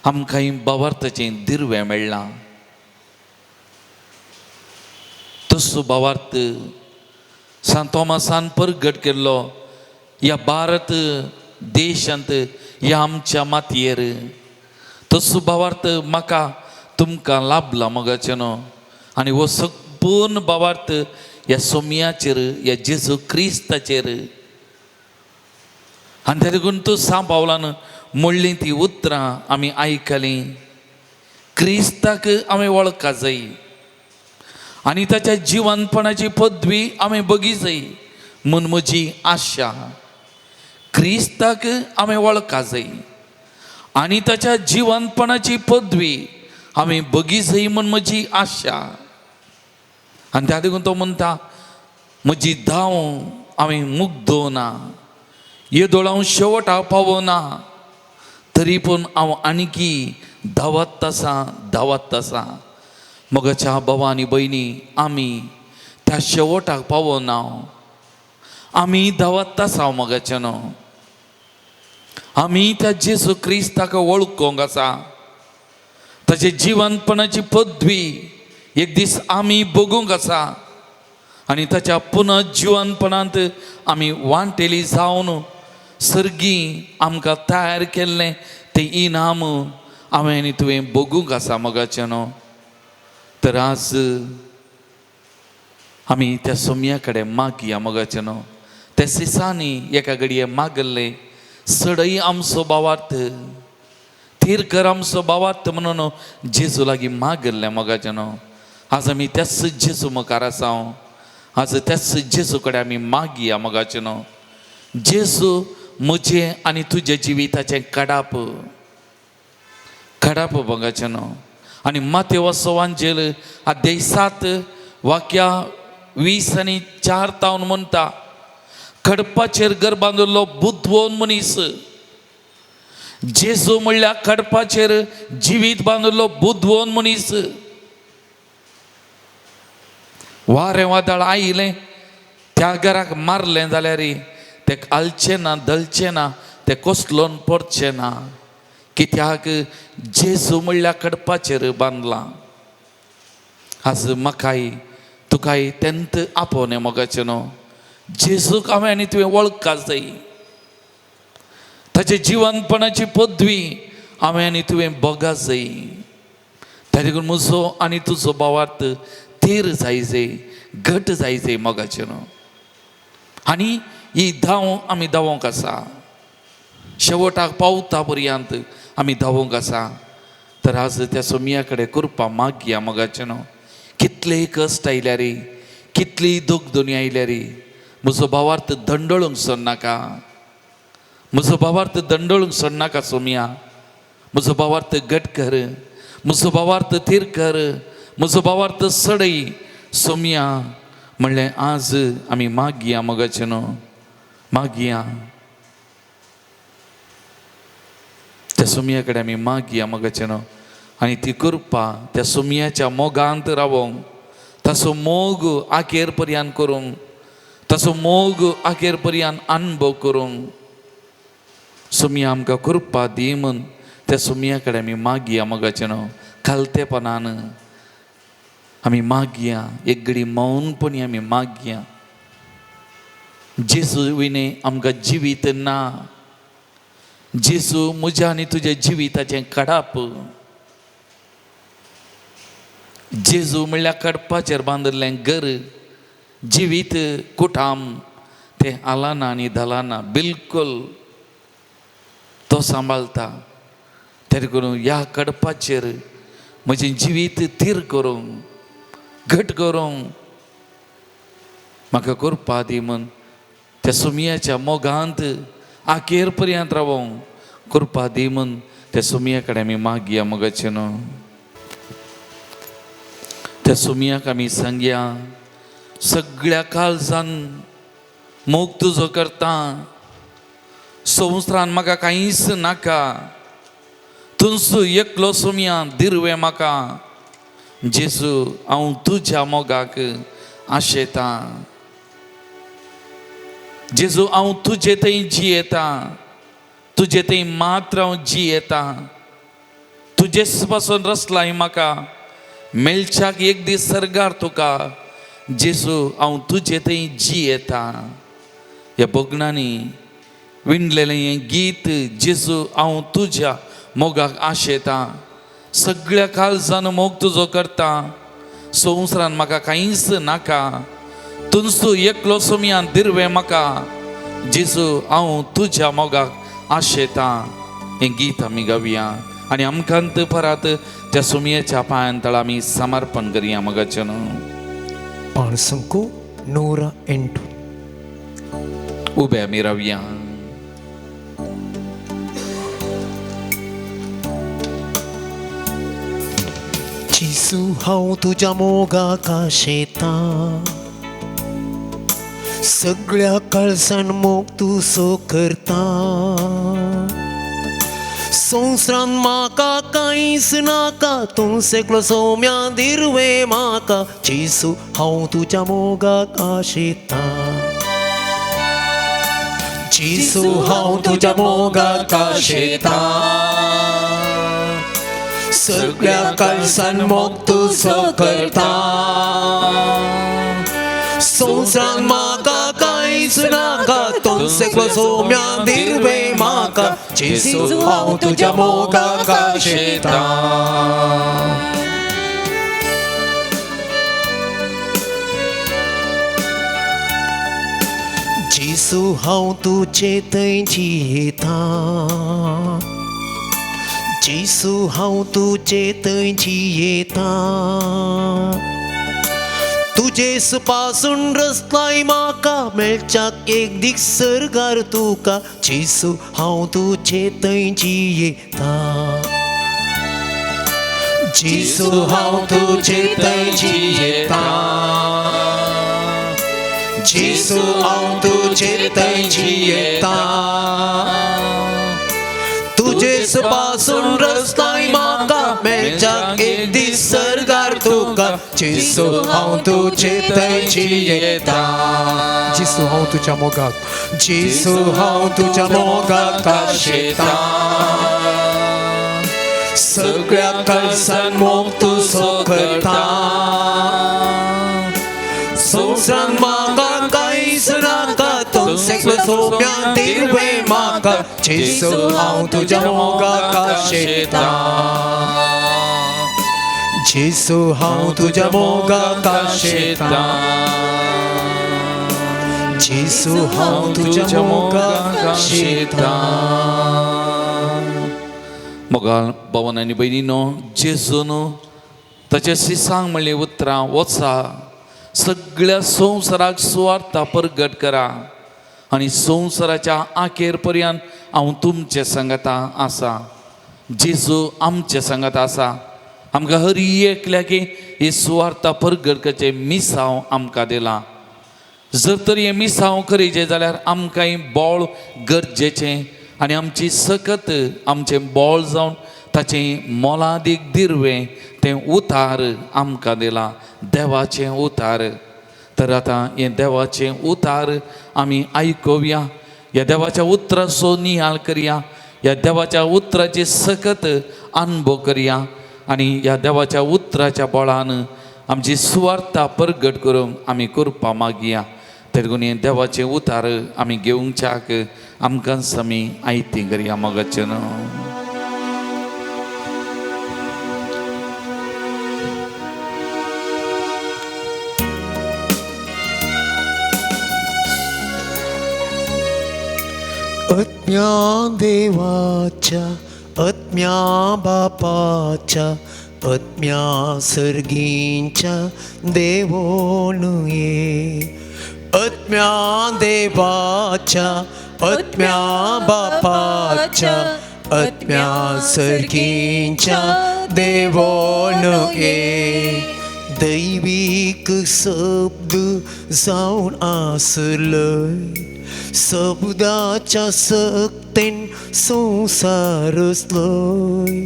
आमकां भावार्थाचें दिर्वें मेळ्ळां, तसो भावार्थ सांत थॉमसान परगट केल्लो ह्या भारत देशांत, ह्या आमच्या मातयेर. तसो भावार्थ म्हाका तुमकां लाभला मोगाचें न्हू. आनी हो संपूर्ण भावार्थ ह्या सोमयाचेर, ह्या जेजू क्रिस्ताचेर. आनी त्या देखून तूं सांव पावलान म्हणलीं ती उतरां आमी आयकलीं. क्रिस्ताक आमी वळखा जाय आनी ताच्या जिवनपणाची पदवी आमी बगी जाय म्हूण म्हजी आशा. क्रिस्ताक आमी वळखा जाय आनी ताच्या जिवंतपणाची पदवी आमी बगी जाय म्हूण म्हजी आशा. आनी त्या देखून तो म्हणटा म्हजी धांव हांवें मुग्दो ना, येदोळ हांव शेवटाक पावना, तरी पूण हांव आणकी धांवत आसा, धांवत आसा. मोगाच्या भावा आनी भयणी, आमी त्या शेवटाक पावना, आमी धांवत आसा. मोगाच्या न्हू, आमी त्या जेजू क्रिस्ताक वळखूंक आसा, ताचे जिवनपणाची पदवी एक दीस आमी बगूंक आसा आनी ताच्या पुनर्जिवनपणांत आमी वांटेली जावन सर्गी आमकां तयार केल्लें तें इनाम हांवें आनी तुवें बगूंक आसा. मोगाचें न्हू, तर आज आमी त्या सोम्या कडेन मागया. मोगाचें न्हू, त्या सिसांनी एका घडये मागल्लें, सडय आमचो भावार्थ, थीर कर आमचो भावार्थ म्हणून जेजू लागीं मागल्लें. मोगाचें न्हू, आज आमी त्याच जेजू मुखार आसा, आज त्याच जेजू कडेन आमी मागया. मोगाचें न्हू, जेजू म्हजें आनी तुज्या जिविताचें कडाप, कडाप. मोगाचें न्हू, आनी मातेव वांजेल अध्याय 7 वाक्या 20 आनी 4 तावन म्हणटा, खडपाचेर घर बांदिल्लो बुदवंत मनीस. जेजू म्हणल्यार खडपाचेर जिवीत बांदिल्लो बुदवंत मनीस. वारें वादळ आयलें, त्या घराक मारलें जाल्यार ते हालचें ना, धलचें ना, ते कोसलोन पडचें ना, कित्याक जेजू म्हणल्यार खडपाचेर बांदलां. आज म्हाकाय तुकाय तेंत आपोवणें. मोगाचें न्हू, जेजूक हांवें आनी तुवें वळखा जाय, ताचे जिवनपणाची पदवी हांवें आनी तुवें बगा जाय. त्या देखून म्हजो आनी तुजो भावार्थ थीर जाय जाय, घट जाय जाय. मोगाचें न्हू, आनी ही धांव आमी धांवोंक आसा, शेवटाक पावता पर्यंत आमी धांवोंक आसा. तर आज त्या सोमया कडेन कृपा मागया. मोगाचें न्हू, कितलेय कश्ट आयल्यार, कितलीय दुखदुनी आयल्यार, म्हजो भावार्थ दंडळूंक सोडनाका, म्हजो भावार्थ दंडळूंक सोडनाका. सोमया, म्हजो भावार्थ घट कर, म्हजो भावार्थ थीर कर, म्हजो भावार्थ सडय सोमया म्हणलें आज आमी मागया. मोगाचें न्हू, मागया, त्या सोमया कडेन आमी मागया. मोगाचें न्हू, आनी ती कृपा त्या सोमयाच्या मोगांत रावोंक, ताचो मोग आखेर पर्यंत करूंक, ताचो मोग आखेर पर्यंत अनुभव करूंक सोमया आमकां कृपा दी म्हूण त्या सोमया कडेन आमी मागया. मोगाचें न्हू, खालतेपणान आमी मागया, एक घडी मौनपणी आमी मागया. जेजू विणे आमकां जिवीत ना. जेजू म्हज्या आनी तुज्या जिविताचें कडाप. जेजू म्हणल्यार कडपाचेर बांदिल्लें घर, जिवीत कुटाम, तें आलाना आनी धलाना, बिलकुल तो सांबाळटा. तें करून ह्या कडपाचेर म्हजें जिवीत थीर करूंक, घट करूंक म्हाका कृपा दी म्हूण त्या सुमयाच्या मोगांत आखेर पर्यंत रावोंक कृपा दी म्हूण त्या सुमया कडेन आमी मागया. मोगाचें न्हू, त्या सुमयाक आमी सांगया, सगळ्या काळजान मोग तुजो करता, संवसारान म्हाका कांयच नाका, तुंचो एकलो सोमया दिरवे म्हाका. जेजू, हांव तुज्या मोगाक आशेतां. जेजू, हांव तुजे थंय जियेतां, तुजे थंय मात्र हांव जियेतां. तुजेच पासून रसलाय म्हाका, मेळच्याक एक दीस सर्गार तुका. जेजू, हांव तुजे थंय जियेतां. ह्या भोगणांनी विणलेलें हें गीत, जेजू हांव तुज्या मोगाक आशेतां, सगळ्या काळजान मोग तुजो करता, संवसारान म्हाका कांयच नाका, तुंचो एकलो सोमयान दिरवे म्हाका. जेजू, हांव तुज्या मोगाक आशेतां. हें गीत आमी गावया आनी आमकां परत त्या सोमयेच्या पांयां तळा आमी समर्पण करया. मोगाचें न्हू. 508. उबे आमी रावया. जेजू हांव तुज्या मोगाक आशेतां, सगळ्या काळजान मोग तूं सो करता. संवसारान म्हाका कांयच नाका, तूं सगळो सौम्या दिरवे म्हाका. जेजू हांव तुज्या मोगाक आशेतां. जेजू हांव तुज्या मोगाक आशेतां, सगळ्या काळजान मोग तुजो करता. संवसारान म्हाका कांयच नाका, तूं सगळो सौम्या दिरवे म्हाका. जेजू हांव तुज्या मोगाक आशेतां. जेजू हांव तुजे थंय जियेतां, जेजू हांव तुजे थंय जियेतां. तुजे सुपासून रसलाय म्हाका, मेळच्याक एक दीस सर्गार तुका. जेजू हांव तुजे थंय जियेतां. जेजू हांव तुजे थंय जियेतां, जेजू हांव तुजे थंय जियेतां. तुजे सुपासून रसलाय म्हाका, मेळच्याक एक दीस सर्गार तुका. जेजू हांव तुजे थंय जियेतां. जेजू हांव तुज्या मोगाक, जेजू हांव तुज्या मोगाक आशेतां, सगळ्या काळजान मोग तुजो करता. संवसारान म्हाका कांयच नाका, तूं सगळो सौम्या दिरवे म्हाका. जेजू हांव तुज्या मोगाक आशेतां. जेजू हांव तुज्या मोगाक आशेतां. जेजू हांव तुज्या मोगाक आशेतां. मोगाळ भवन आनी भयणीनो, जेजून ताचे शिसांक म्हणली उतरां, वचा सगळ्या संवसाराक सुवार्ता परगट करा आनी संवसाराच्या आखेर पर्यंत हांव तुमचे सांगाता आसा. जेजू आमचे सांगाता आसा. आमकां हर एकल्याक ही सुवार्ता परगट करचें मिसांव आमकां दिलां. जर तर हें मिसांव करीचें जाल्यार आमकां बळ गरजेचें आनी आमची सकत आमचें बळ जावन ताचें मोलादीक दिरवें तें उतार आमकां दिलां, देवाचें उतार. तर आतां हें देवाचें उतार आमी आयकुया, ह्या देवाच्या उतराचो नियाळ करया, ह्या देवाच्या उतराची सकत अनुभव करया आनी ह्या देवाच्या उतराच्या बळान आमची सुवार्ता परगट करूंक आमी कृपा मागया. देखून हें देवाचें उतार आमी घेवच्याक आमकां आमी आयती करया मोगाचें न्हू. आत्म्या देवाच्या, आत्म्या बापाच्या, आत्म्या सर्गींच्या देवोन ये. आत्म्या देवाच्या, आत्म्या बापाच्या, आत्म्या सर्गींच्या देवोन ये. दैवीक शब्द जावन आसलय, शब्दाच्या सक्तेन संवसार रचलोय.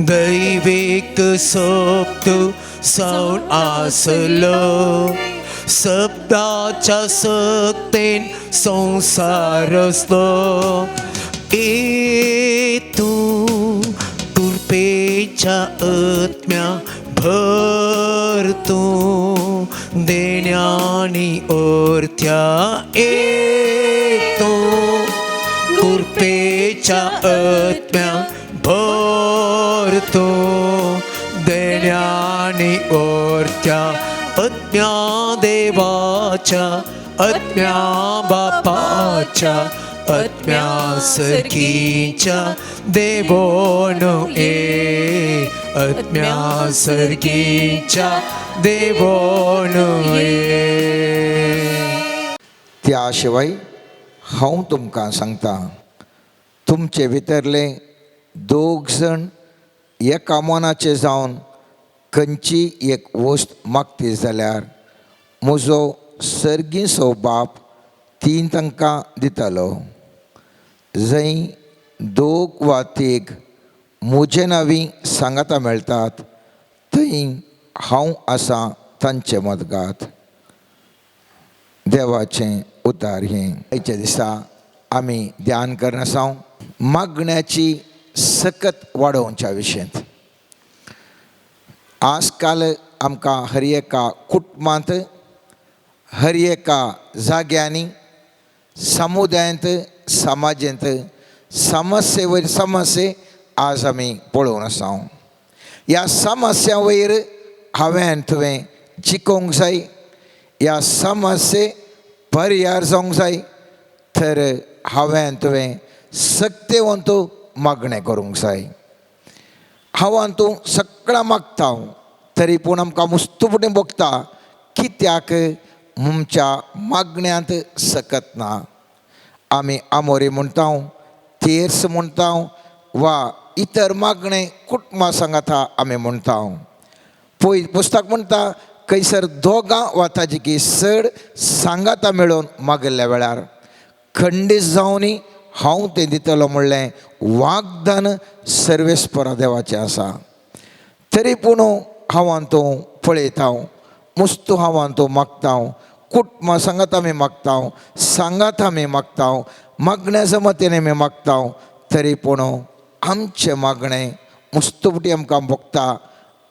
दैवीक शब्द जावन आसलो, शब्दाच्या सक्तेन संवसार रचलो. ए तूं कृपेच्या आत्म्या भर तूं देण्यानी अर्थ्या. ए तूं कृपेच्या आत्म्या भर तूं देण्यानी अर्थ्या. आत्म्या देवाच्या, आत्म्या बापाच्या, आत्म्या सर्गीच्या देवोन ये. आत्म्या सर्गीच्या देवोन ये. त्या शिवाय हांव तुमकां सांगता, तुमचे भितरले दोग जाण एका मनाचे जावन खंयची एक वस्त मागती जाल्यार म्हजो सर्गीसो बाप ती तांकां दितालो. जंय दोग वा तीग म्हजे नांवी सांगाता मेळटात थंय हांव आसा तांचे मदगात. देवाचें उतार हें. आयच्या दिसा आमी ध्यान करना मागण्याची सकत वाडोवच्या विशयांत. आजकाल आमकां हर एका कुटुंबांत, हर एका जाग्यांनी, समुदायांत, समाजांत समस्ये वयर समस्ये आज आमी पळोवन आसा. ह्या समस्या वयर हांवें तुवें जिखोवंक जाय, ह्या समस्ये पर्यार जावंक जाय, तर हांवें तुवें सक्तेवंत मागणें करूंक जाय. हांव तूं सगळां मागता तरी पूण आमकां मुस्तू फुडें भोगता कित्याक आमच्या मागण्यांत सकत ना. आमी आमोरी म्हणटा, तेर्स म्हणटा वा इतर मागणें कुटुंबा सांगाता आमी म्हणटा. पय पुस्तक म्हणटा खंयसर दोगां वा ताजी चड सांगाता मेळोवन मागिल्ल्या वेळार खंडीत जावनी हांव तें दितलो म्हणलें वागदान सर्वेस्परा देवाचें आसा. तरी पूण हांव तूं पळयता, मुस्तू हांव तूं मागता, कुटुंबा सांगात आमी मागता, सांगात आमी मागता, मागण्या जमतीन आमी मागता, तरी पूण आमचें मागणें मुस्तू फुटी आमकां भोगता.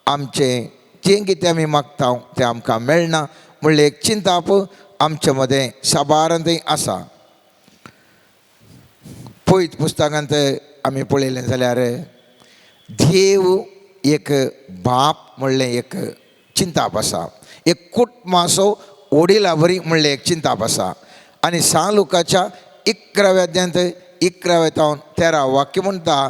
आमचें जें कितें आमी मागता तें आमकां मेळना म्हणलें एक चिंताप आमचे मदें साबार थंय आसा. पयत पुस्तकांत आमी पळयलें जाल्यार देव एक बाप म्हणलें एक चिंताप आसा, एक कुटुंबाचो वडिला बरी म्हणलें एक चिंताप आसा. आनी सान लुकाच्या 11व्या अध्यायांत 11व्या तावन 13 वाक्य म्हणटा,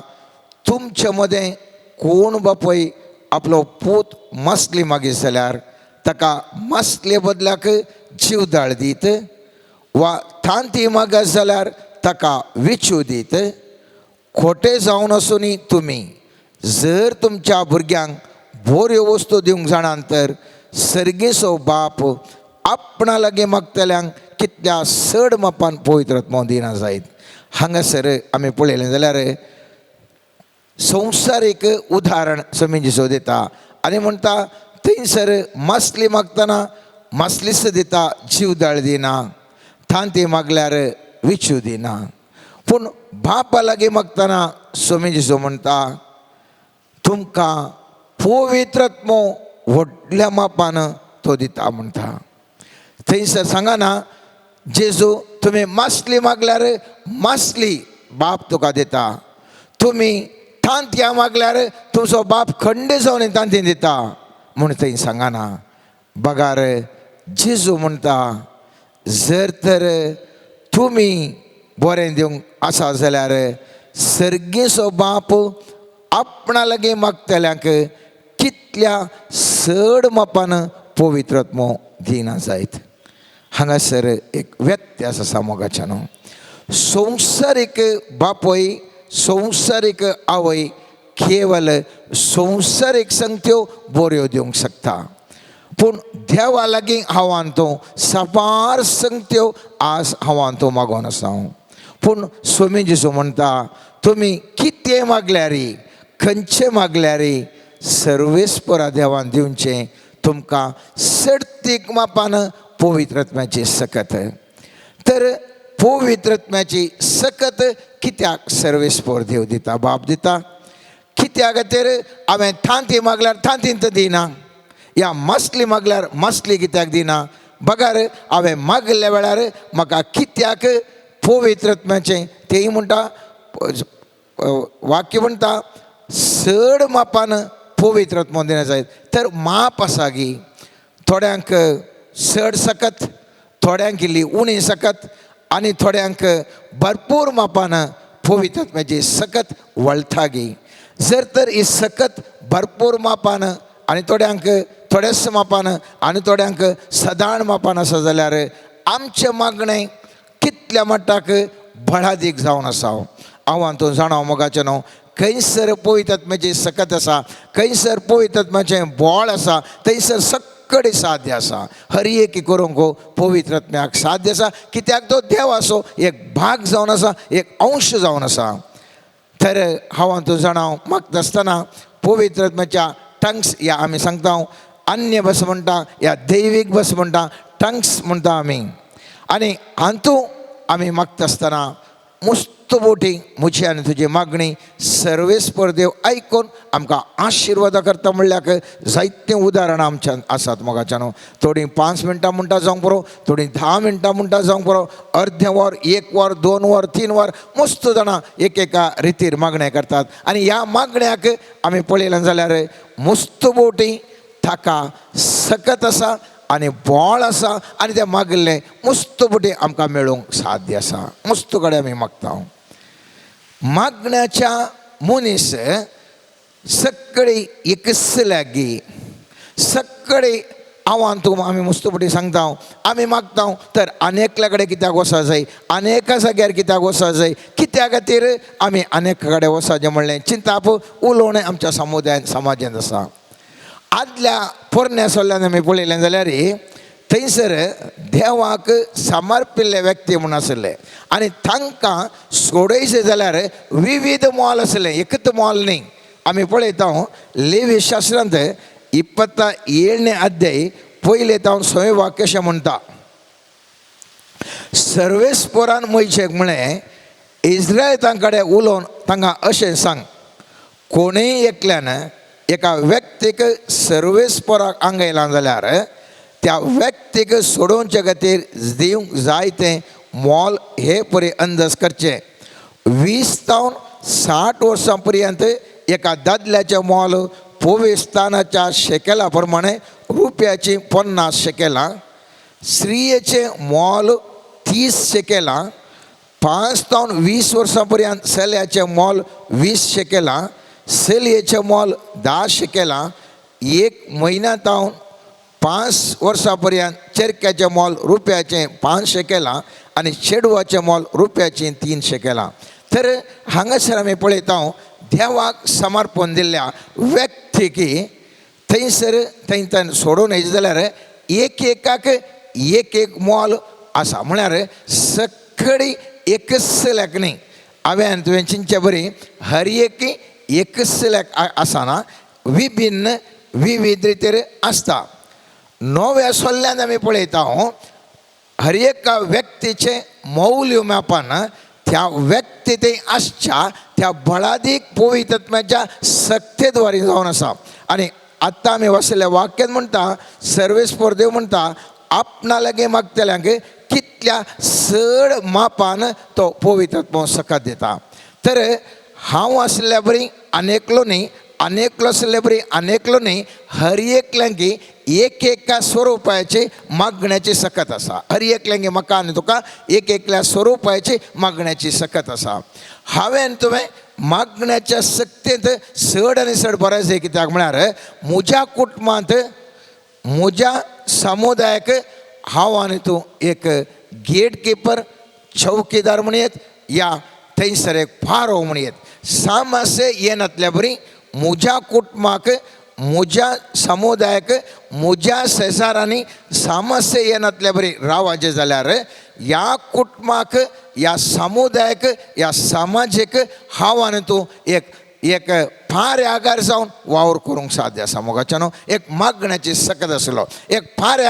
तुमचे मदें कोण बापूय आपलो पूत मासली मागीर जाल्यार ताका मासले बदलाक जीवदाळ दीत वा तांती मागत जाल्यार ताका विचू दीत. खोटे जावन आसूनय तुमी जर तुमच्या भुरग्यांक बऱ्यो वस्तू दिवंक जाणात तर सर्गेचो बाप आपणा लागीं मागतल्यांक कितल्या चड मापान पवित्र आत्मो दिना जायत. हांगासर आमी पळयलें जाल्यार संवसारीक उदाहरण समीजिसो दिता आनी म्हणटा थंयसर मासली मागतना मासलीच दिता, जीवदाळ दिना, तांती मागल्यार विचू दिना. पूण बापा लागीं मागतना स्वामी जेजू म्हणटा तुमकां पवित्र आत्मो व्हडल्या मापान तो दिता म्हणटा. थंयसर सांगना जेजू तुमी मासली मागल्यार मासली बाप तुका दिता, तुमी तांतयां मागल्यार तुमचो बाप खंड जावन तांती दिता म्हूण थंय सांगना. बगार जेजू म्हणटा जर तर तुमी बरें दिवंक आसा जाल्यार सर्गेचो बाप आपणा लागीं मागतल्यांक कितल्या चड मापान पवित्र आत्मो दिना जायत. हांगासर एक व्यत्यास आसा मोगाच्या न्हू. संवसारीक बापूय, संवसारीक आवय केवल संवसारीक संगत्यो बऱ्यो दिवंक शकता, पूण देवा लागीं हांव तूं साबार संगत्यो आज हांव तूं मागोन आसा. पूण स्वामी जेजू म्हणटा तुमी कितें मागल्यार, खंयचें मागल्यार सर्वेस्परा देवान दिवचें तुमकां सडतीक मापान पवित्र आत्म्याची सकत. तर पवित्र आत्म्याची सकत कित्याक सर्वेस्पर देव दिता, बाप दिता? कित्या खातीर हांवें तांती मागल्यार तांतींत दिना, या मासली मागल्यार मासली कित्याक दिना? बगर हांवें मागल्या वेळार म्हाका कित्याक पवित्र आत्म्याचें तेय म्हणटा वाक्य म्हणटा चड मापान पवित्र आत्मो दिना जायत. तर माप आसा गी, थोड्यांक चड सकत, थोड्यांक इल्ली उणी सकत आनी थोड्यांक भरपूर मापान पवित्र आत्म्याची सकत वळटा गी. जर तर ही सकत भरपूर मापान आनी थोड्यांक थोड्याच मापान आनी थोड्यांक सदाण मापान आसा जाल्यार आमचें मागणें कितल्या मट्टाक बळादीक जावन आसा. हांव तूं जाणा मोगाचें न्हू खंयसर पवित्र आत्म्याची सकत आसा, खंयसर पवित्र आत्म्याचें बोळ आसा, थंयसर सगळे साध्य आसा. हर एक करूंक पवित्र आत्म्याक साध्य आसा, कित्याक तो देवाचो एक भाग जावन आसा, एक अंश जावन आसा. तर हांव तूं जाणा मागता आसतना पवित्र आत्म्याच्या टंग्स या आमी सांगता, अन्य भास म्हणटा या दैवीक भास म्हणटा, टंग्स म्हणटा आमी. आनी हातूं आमी मागता आसतना मुस्त बोटी म्हजी आनी तुजी मागणी सर्वेस्पर देव आयकून आमकां आशिर्वादा करता म्हणल्याक जायतें उदाहरणां आमच्या आसात मोगाच्यान. थोडीं 5 मिनटां म्हणटा जावंक पुरो, थोडीं 10 मिनटां म्हणटा जावंक पुरो, अर्दें वर, 1 वर, 2 वर, 3 वर, मस्त जाणां एक एका रितीर मागण्या करतात. आनी ह्या मागण्याक आमी पळयलें जाल्यार मुस्त बोटी ताका सकत आसा आनी बोळ आसा आनी तें मागिल्लें मुस्त बोटी आमकां मेळूंक साध्य आसा. मुस्त कडेन आमी मागता. मागण्याच्या मनीस सगळी एकच लागीं सगळी आव्हान तूं आमी मुस्त बोटी सांगता, आमी मागता तर आनी एकल्या कडेन कित्याक वचूंक जाय, आनी एका जाग्यार कित्याक वचूंक जाय, कित्या खातीर आमी आनी एका कडेन वचपाचें म्हणलें चिंताप उलोवणें आमच्या समुदायांत समाजांत आसा. आदल्या पोरण्या सोल्ल्यान आमी पळयलें जाल्यार थंयसर देवाक समर्पिल्ले व्यक्ती म्हूण आशिल्ले आनी तांकां सोडयचें जाल्यार विविध मोल आशिल्लें, एकच मोल न्ही. आमी पळयता लेवी शास्त्रांत 27 अध्याय पयले तावन 6 वाक्य अशें म्हणटा, सर्वेस्परान मोयशेक म्हळें इस्रायलां कडेन उलोवन तांकां अशें सांग, कोणूय एकल्यान एका व्यक्तीक सर्वेस्पराक आंगयलां जाल्यार त्या व्यक्तीक सोडोवचे खातीर दिवंक जाय तें मोल हे परी अंदाज करचें. 20 तावन 60 वर्सां पर्यंत एका दादल्याचें मोल पोवेस्तानाच्या शेकेला प्रमाणे रुपयाची 50 शेकेलां, स्त्रियेचें मोल 30 शेकेलां, 5 तावन 20 वर्सां पर्यंत चल्याचें मोल 20 शेकेलां, चलयेचें मोल 10 शेकेलां, 1 म्हयन्या तावन 5 वर्सां पर्यंत चेरक्याचें मोल रुपयाचें 5 शेकेलां आनी चेडवाचें मोल रुपयाचें 3 शेकेलां. तर हांगासर आमी पळयता देवाक समर्पण दिल्ल्या व्यक्तीक थंयसर थंयच्यान सोडून येयलें जाल्यार एक एकाक एक एक मोल आसा, म्हळ्यार सगळी एकच लेख न्ही. हांवें तुवें चिंतचे बरी हर एक एकच लेख आसना, विभिन्न विविध रितीर आसता. नव्या सोल्ल्यान आमी पळयता हर एका व्यक्तीचें मौल्य मापन त्या व्यक्ती ते आसच्या त्या बळादीक पवित्रत्म्याच्या सक्तेद्वारे जावन आसा. आनी आत्तां आमी वाचलेल्या वाक्यान म्हणटा सर्वेस्पर देव म्हणटा आपणा लागीं मागतल्यांक कितल्या चड मापान तो पवित्रत्म सकत दिता. तर हांव आसल्या बरी आनी एकलो न्ही, आनी एकलो आसल्या बरी आनी एकलो न्ही, हर एकल्यांकी एक एका स्वरुपाची मागण्याची सकत आसा. हर एकल्यांकी म्हाका आनी तुका एक एकल्या स्वरुपाची मागण्याची सकत आसा. हांवें तुवें मागण्याच्या सक्तेंत चड आनी चड बरें जाय, कित्याक म्हळ्यार म्हज्या कुटुंबांत म्हज्या समुदायाक हांव आनी तूं एक गेट किपर चौकीदार म्हणयेत या थंयसर एक फारो म्हणयेत. सामासे येनातल्या बरी म्हज्या कुटुंबाक म्हज्या समुदायाक म्हज्या शेजारांनी सामस्य येनातल्या बरी रावाचें जाल्यार ह्या कुटुंबाक ह्या समुदायाक ह्या समाजीक हांव आनी तूं एक एक फार जावन वावर करूंक साध्य आसा. मोगाच्यानो एक मागण्याची सकत आसलो एक फार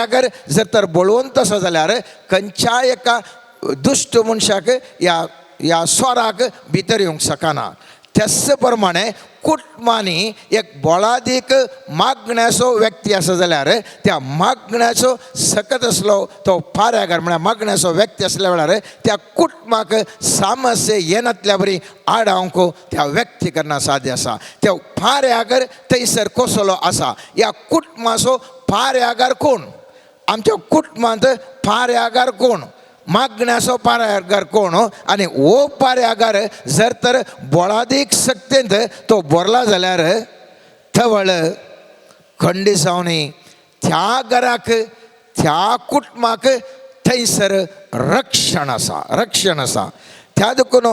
जर तर बळवंत आसा जाल्यार खंयच्याय एका दुश्ट मनशाक ह्या ह्या स्वराक भितर येवंक शकना. त्याच प्रमाणे कुटुंबांनी एक बळादीक मागण्याचो व्यक्ती आसा जाल्यार त्या मागण्याचो सकत आसलो तो पाऱ्यागार म्हळ्यार मागण्याचो व्यक्ती आसल्या वेळार त्या कुटुंबाक सामस्य येनातल्या बरी आडावंक त्या व्यक्ती करना साध्य आसा. त्या पाऱ्यागर थंयसर कसलो आसा ह्या कुटुंबाचो पाऱ्यागार कोण, आमच्या कुटुंबांत पाऱ्यागार कोण, मागण्याचो पाऱ्यागार कोण आनी हो पाऱ्यागार जर तर बळादीक सक्तेंत तो भरला जाल्यार तवळ खंडिसावणी त्या घराक त्या कुटुंबाक थंयसर रक्षण आसा, रक्षण आसा. त्या देखून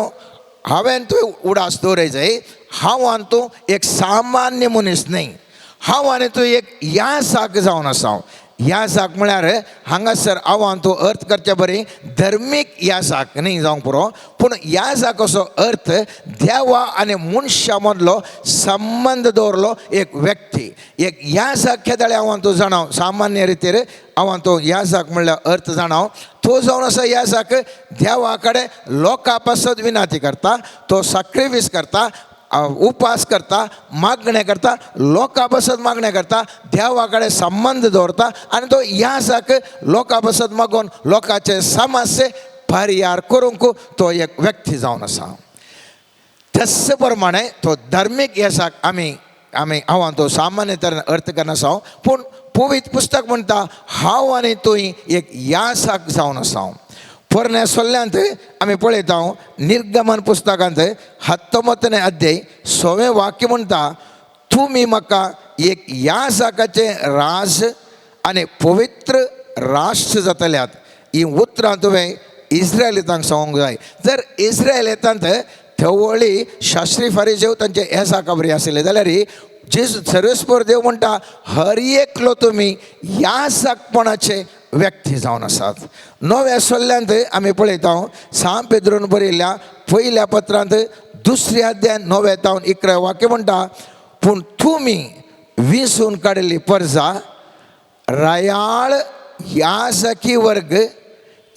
हांवें तुवें उडास दवरय जाय, हांव आनी तूं एक सामान्य मनीस न्हय, हांव आनी तूं एक यासाक जावन आसा. यासाक म्हळ्यार हांगासर हांव आनी तूं अर्थ करचे बरी धर्मीक यासाक न्हय जावंक पुरो, पूण यासाक असो अर्थ देवा आनी मनशा मदलो संबंद दवरलो एक व्यक्ती. एक यासाक केदळे हांव आनी तूं जाणाव, सामान्य रितीर हांव आनी तूं यासाक म्हणल्यार अर्थ जाणाव, तो जावन आसा यासाक देवा कडेन लोकां पासत विनाती करता, तो साक्रिफीस करता, उपास करता, मागणें करता, लोकां पासत मागणें करता, देवा कडेन संबंद दवरता आनी तो यासाक लोकां पासत मागून लोकांचे समस्ये परिहार करूंक तो एक व्यक्ती जावन आसा. तस प्रमाणे तो धार्मीक यासाक आमी आमी हांव तो सामान्य तरेन अर्थ करना आसा, पूण पवित्र पुस्तक म्हणटा हांव आनी तूं एक यासाक जावन आसा. पोरण्या सोल्ल्यांत आमी पळयता निर्गमन पुस्तकांत 19 अध्याय 6वें वाक्य म्हणटा, तुमी म्हाका एक यासाकाचें राज आनी पवित्र राष्ट्र जातल्यात. ही उतरां तुवें इस्रायलितांक सांगूंक जाय. जर इस्रायलितांत थवळी शास्त्री फारीजेव तांचे येसाका बरी आशिल्ले जाल्यार जेजू सर्वेस्पर देव म्हणटा हर एकलो तुमी यासाकपणाचे व्यक्ती जावन आसात. नव्या सोल्ल्यांत आमी पळयता सांत पेद्रून बरयल्ल्या पयल्या पत्रांत 2 अध्याय 9 तावन 11 वाक्य म्हणटा, पूण तुमी विसून काडिल्ली परजा, रायाळ यासकी वर्ग,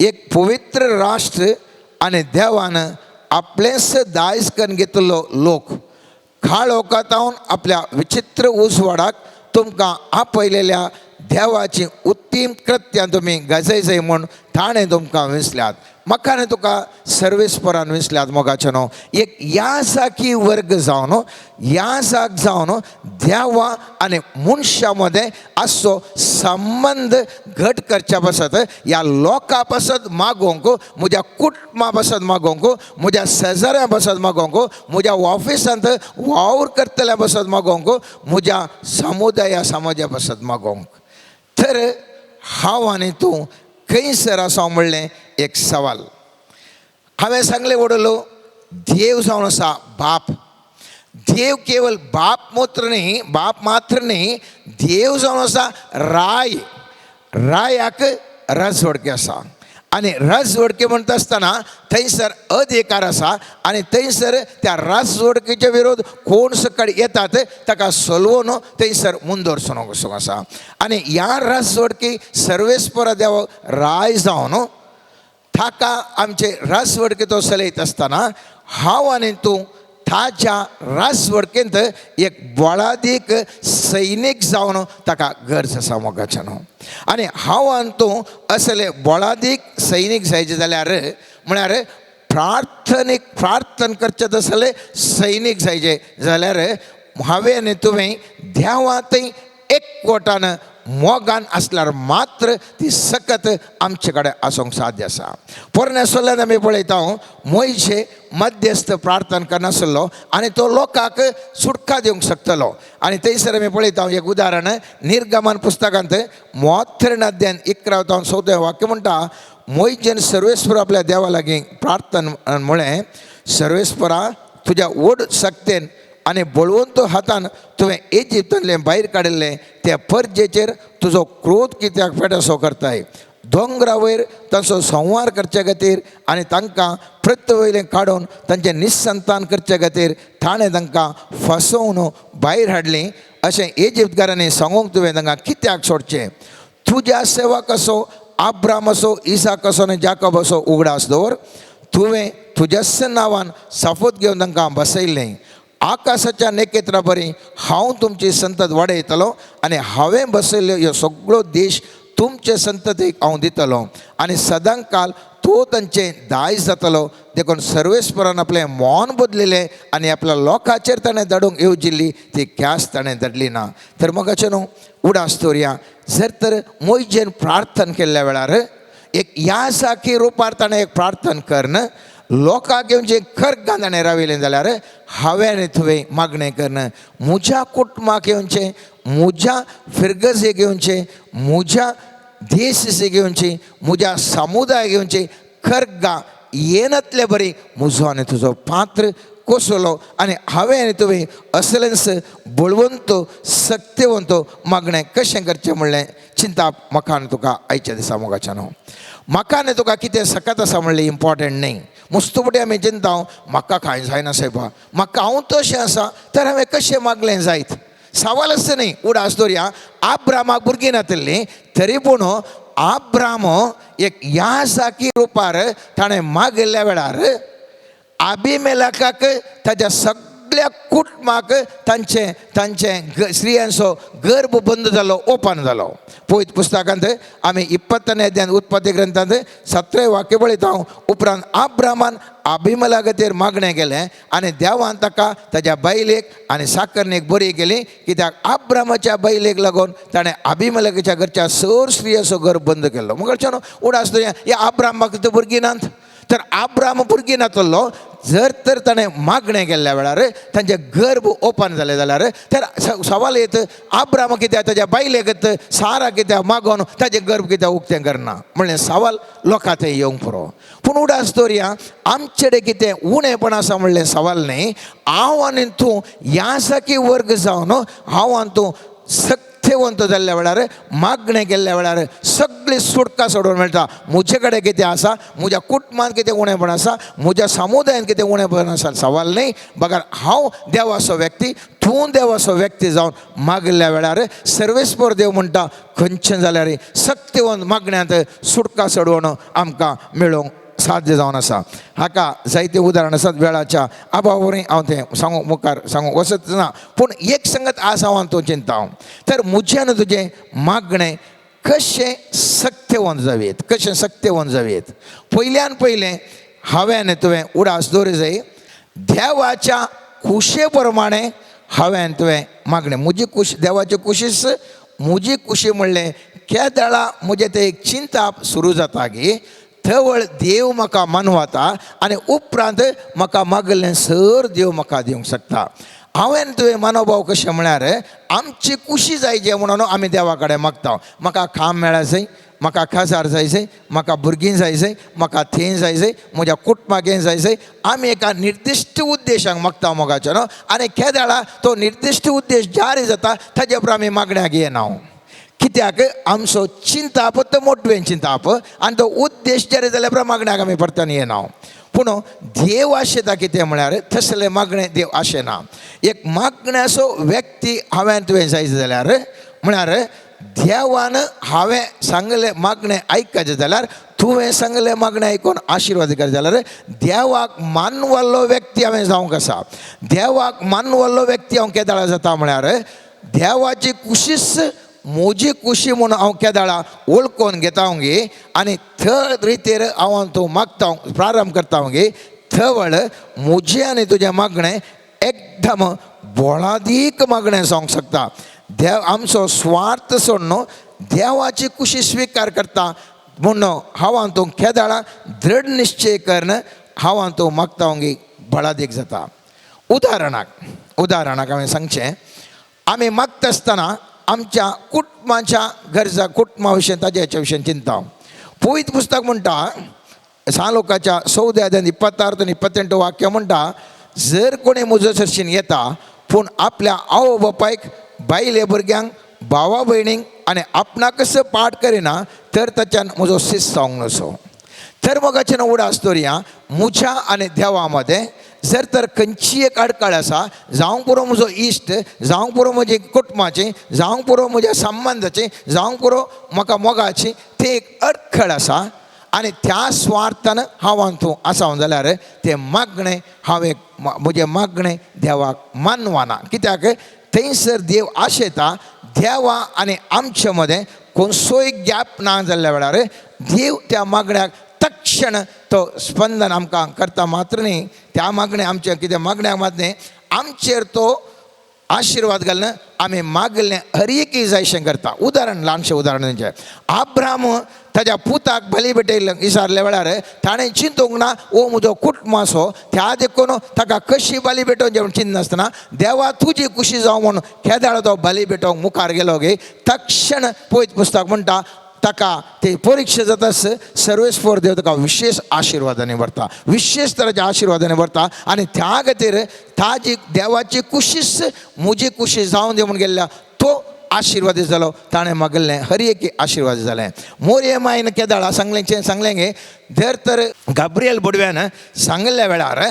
एक पवित्र राष्ट्र आनी देवान आपलेंच दायज करून घेतिल्लो लोक, काळोखांत आपल्या विचित्र उजवाडाक तुमकां आपयलेल्या देवाची उत्तीम कृत्यां तुमी गाजय म्हूण ताणें तुमकां विसल्यात. म्हाका आनी तुका सर्वेस्परान विसल्यात मोगाचें न्हू. एक यासाकी वर्ग जावन यासाक जावन देवा आनी मनशां मदें आसचो संबंद घट करच्या पासत, ह्या लोकां पासत मागोवंक, म्हज्या कुटुंबा पासत मागोवंक, म्हज्या शेजाऱ्यां पासत मागोवंक, म्हज्या ऑफिसांत वावर करतल्या पासत मागोवंक, म्हज्या समुदाया समाजा पासत मागोवंक. तर हांव आनी तूं खंयसर आसा म्हणलें एक सवाल. हांवें सांगलें वडलो देव जावन आसा बाप. देव केवल बाप मात्र न्ही, बाप मात्र न्ही, देव जावन आसा राय. रायाक रजवडके आसा आनी रजवडके म्हणटा आसतना थंयसर अधिकार आसा आनी थंयसर त्या रजवडकेचे विरोध कोण सकड येतात ताका सोलवून थंयसर मुंदोरसो कसो आसा. आनी ह्या रजवडकी सर्वेस्पर देव राय जावन ताका आमचे रजवडके तो चलयत आसतना हांव आनी तूं ताच्या राजवडकेंत एक बळादीक सैनीक जावन ताका गरज आसा मोगाच्या न्हू. आनी हांव आनी तूं असले बळादीक सैनीक जायचे जाल्यार म्हळ्यार प्रार्थनेक प्रार्थन करचें तसले सैनीक जायचे जाल्यार हांवें आनी तुवें देवा थंय एकवटान मोगान आसल्यार मात्र ती सकत आमचे कडेन आसूंक साध्य आसा. पोरण्या सोल्ल्यान आमी पळयता मोयशे मध्यस्थ प्रार्थना करनासलो आनी तो लोकांक सुटका दिवंक शकतलो. आनी थंयसर आमी पळयता एक उदाहरण निर्गमन पुस्तकांत 33 अध्याय 11 तावन 14 वाक्य म्हणटा, मोयजेन सर्वेस्पर आपल्या देवा लागीं प्रार्थना म्हळें, सर्वेस्परा तुज्या व्हड शक्तेन आनी बळवंत हातान तुवें इजिप्तांतलें भायर काडिल्लें त्या परजेचेर तुजो क्रोध कित्याक पेटासो करताय? दोंगरा वयर तांचो संवार करचे खातीर आनी तांकां पृथ्वी वयलें काडून तांचें निसंतान करचे खातीर ताणें तांकां फसोवन भायर हाडलीं. अशें इजिप्तकारांनी सांगूंक तुवें तांकां कित्याक सोडचें? तुज्या सेवक असो आब्राम असो, इसाक असो आनी जाकब असो उगडास दवर. तुवें तुज्याच नांवान शपथ घेवन तांकां बसयल्लें. आकाशाच्या नखेत्रा बरी हांव तुमची संतत वाडयतलो आनी हांवें बसयल्लो ह्यो सगळो देश तुमचे संततीक हांव दितलो आनी सदांकाल तो तांचें दायज जातलो. देखून सर्वेस्परान आपलें मौन बदलिलें आनी आपल्या लोकांचेर ताणें धाडूंक येवजिल्ली ती ख्यास ताणें धाडली ना. तर मोगाचें न्हू उडास दवरया, जर तर मोयजेन प्रार्थना केल्ल्या वेळार एक यासाकी रुपार ताणें एक प्रार्थना करून लोकांक येवन खर ताणें राविल्लें जाल्यार हांवें आनी तुवें मागणें करून म्हज्या कुटुंबाक येवचें, म्हज्या फिरगजेक येवचें, म्हज्या देश घेवची, म्हज्या समुदाय घेवचें खरगां येनातले बरी म्हजो आनी तुजो पात्र कोसलो आनी हांवें आनी तुवें असलेंच बळवंत सक्तेवंत मागणें कशें करचें म्हणलें चिंताप म्हाका आनी तुका आयच्या दिसा मोगाच्या न्हू. म्हाका आनी तुका कितें सकत आसा म्हणलें इम्पॉर्टंट न्ही. मुस्तुपटी आमी चिंता म्हाका कांय जायना सायबा, म्हाका हांव तशें आसा तर हांवें कशें मागलें जायत. सवाल आसता न्ही. उडास दवरया, आब्रामाक भुरगीं नातिल्लीं तरी पूण आब्राम एक याजाकी रुपार ताणें मागिल्ल्या वेळार आबिमेलाकाक ताच्या सगळ्या कुटुंबाक तांचे तांचे स्त्रियांचो गर्भ बंद जालो, ओपन जालो. पवित्र पुस्तकांत आमी 20 अध्याय उत्पत्ती ग्रंथांत 17 वाक्य पळयता. उपरांत आब्रामान अभिमला खातीर मागणें केलें आनी देवान ताका ताज्या बायलेक आनी साकरणेक बरी केली, कित्याक आब्रामाच्या बायलेक लागून ताणें अभिमलाच्या घरच्या सर स्त्रियांचो गर्भ बंद केलो. मग उडास ह्या आब्रामाक भुरगीं नात तर आब्राम भुरगीं नातलो जर तर ताणें मागणें केल्ल्या वेळार तांचे गर्भ ओपन जालें जाल्यार तर सवाल येत आब्राम कित्याक ताज्या बायलेक सारा कित्याक मागोवन ताजें गर्भ कित्याक उक्तें करना म्हणलें सवाल लोकां थंय येवंक पुरो. पूण उडास दवरया, आमचे कडेन कितें उणेपण आसा म्हणलें सवाल न्ही. हांव आनी तूं ह्या वर्ग जावन हांव आनी तूं सक्तेवंत जाल्ल्या वेळार मागणें केल्ल्या वेळार सगळी सुटका सोडून मेळटा. म्हजे कडेन कितें आसा, म्हज्या कुटुंबांत कितें उणेपण आसा, म्हज्या समुदायांत कितें उणेपण आसा सवाल न्ही. बगर हांव देवाचो व्यक्ती, तूं देवाचो व्यक्ती जावन मागिल्ल्या वेळार सर्वेस्पर देव म्हणटा खंयचें जाल्यार सक्तेवंत मागण्यांत सुटका सोडोवन आमकां मेळोवंक साध्य जावन आसा. हाका जायते उदाहरण आसात, वेळाच्या अभाव हांव तें सांगूंक मुखार सांगूंक वचत ना. पूण एक संगत आसा हांव तूं चिंता तर म्हजें आनी तुजें मागणें कशें सक्तेवंत जावयेत, कशें सक्तेवंत जावयेत. पयल्यान पयलें हांवें आनी तुवें उडास दवरूं जाय देवाच्या खुशे प्रमाणें हांवें आनी तुवें मागणें. म्हजी खुशी देवाची खुशीच म्हजी खुशी म्हणलें केदळा म्हजें तें एक चिंताप सुरू जाता की थवळ देव म्हाका मानवता आनी उपरांत म्हाका मागलें सर देव म्हाका दिवंक शकता. हांवें तुवें मनोभाव कशें म्हळ्यार आमची खुशी जाय जे म्हणून आमी देवा कडेन मागता. म्हाका काम मेळा जाय, म्हाका खाजार जाय जाय, म्हाका भुरगीं जाय जाय, म्हाका थंय जाय जाय, म्हज्या कुटुंबाक जाय जाय. आमी एका निर्दिश्ट उद्देशाक मागता मोगाचो न्हू आनी केदळा तो निर्दिश्ट उद्देश जारी जाता ताजे उपरांत आमी मागण्याक येना. कित्याक आमचो चिंताप तो मोटवें चिंताप आनी तो उद्देश जारी जाल्यार उपरांत मागण्याक आमी परतून येना. पूण देव आशेता कितें म्हळ्यार तसलें मागणें देव आशेना. एक मागण्याचो व्यक्ती हांवें तुवें जाय जाल्यार म्हळ्यार देवान हांवें सांगलें मागणें आयकचें जाल्यार तुवें सांगलें मागणें आयकून आशिर्वाद कर जाल्यार देवाक मानवल्लो व्यक्ती हांवें जावंक आसा. देवाक मानवल्लो व्यक्ती हांव केदळा जाता म्हळ्यार देवाची खुशीच म्हजी खुशी म्हूण हांव केदळा वळखून घेता गे आनी थंय रितीर हांव तूं मागता प्रारंभ करता गे थवळ म्हजें आनी तुजें मागणें एकदम बोळादीक मागणें जावंक शकता. देव आमचो स्वार्थ सोडून देवाची खुशी स्विकार करता म्हूण हांव तूं केदळा दृढ निश्चय करून हांव तूं मागता गे बळादीक जाता. उदाहरणाक हांवें सांगचें, आमी मागता आसतना आमच्या कुटुंबाच्या गरजा कुटुंबा विशयी ताज्या हेच्या विशयी चिंता. पवित्र पुस्तक म्हणटा सालोकाच्या 14 अध्याय 26 आनी 28 वाक्य म्हणटा जर कोणी म्हजो सरशीन येता पूण आपल्या आवय बापायक बायले भुरग्यांक भावा भयणींक आनी आपणाकच पाठ करिना तर ताच्यान म्हजो शिस्त जावंक नसो. तर मोगाचें उडास दवरया म्हज्या आनी देवा मदें जर तर खंयची एक अडकळ आसा जावंक पुरो म्हजो इश्ट, जावंक पुरो म्हजी कुटुंबाची, जावंक पुरो म्हज्या संबंदाची, जावंक पुरो म्हाका मोगाची ती एक अडखळ आसा आनी त्या स्वार्थान हांव तूं आसा जाल्यार तें मागणें हांव एक म्हजें मागणें देवाक मानवना. कित्याक थंयसर देव आशेता देवा आनी आमचे मदें कोणसोय गॅप ना जाल्ल्या वेळार देव त्या मागण्याक तक्षण तो स्पंदन आमकां करता मात्र न्ही. त्या मागणें आमचें कितें मागण्याक मात न्ही आमचेर तो आशिर्वाद घालून आमी मागलें हर एक जायशें करता. उदाहरण ल्हानशें उदाहरण दिवचें, आब्राम ताज्या पुताक बली भेटयल्ले विचारल्या वेळार ताणें चिंतूंक ना ओ म्हजो कुटुंब असो त्या देखून ताका कशी बली भेटोवची म्हूण चिंतनासतना देवा तुजी खुशी जावं म्हूण केदाळ तो बली भेटोवंक मुखार गेलो गे तक्षण पवित्र पुस्तक म्हणटा ताका ते परिक्षा जाता सर्वेस्पर देव ताका विशेष आशिर्वादांनी भरता, विशेष तरेच्या आशिर्वादांनी भरता. आनी त्या खातीर ताजी देवाची कुशीस म्हजी कुशी जावन दी म्हूण गेल्ल्या तो आशिर्वादी जालो. ताणें मागलें हर एक आशिर्वाद जालें. मोरये मायन केदाळा सांगलें सांगलें गे जर तर गाब्रियल बोडव्यान सांगिल्ल्या वेळार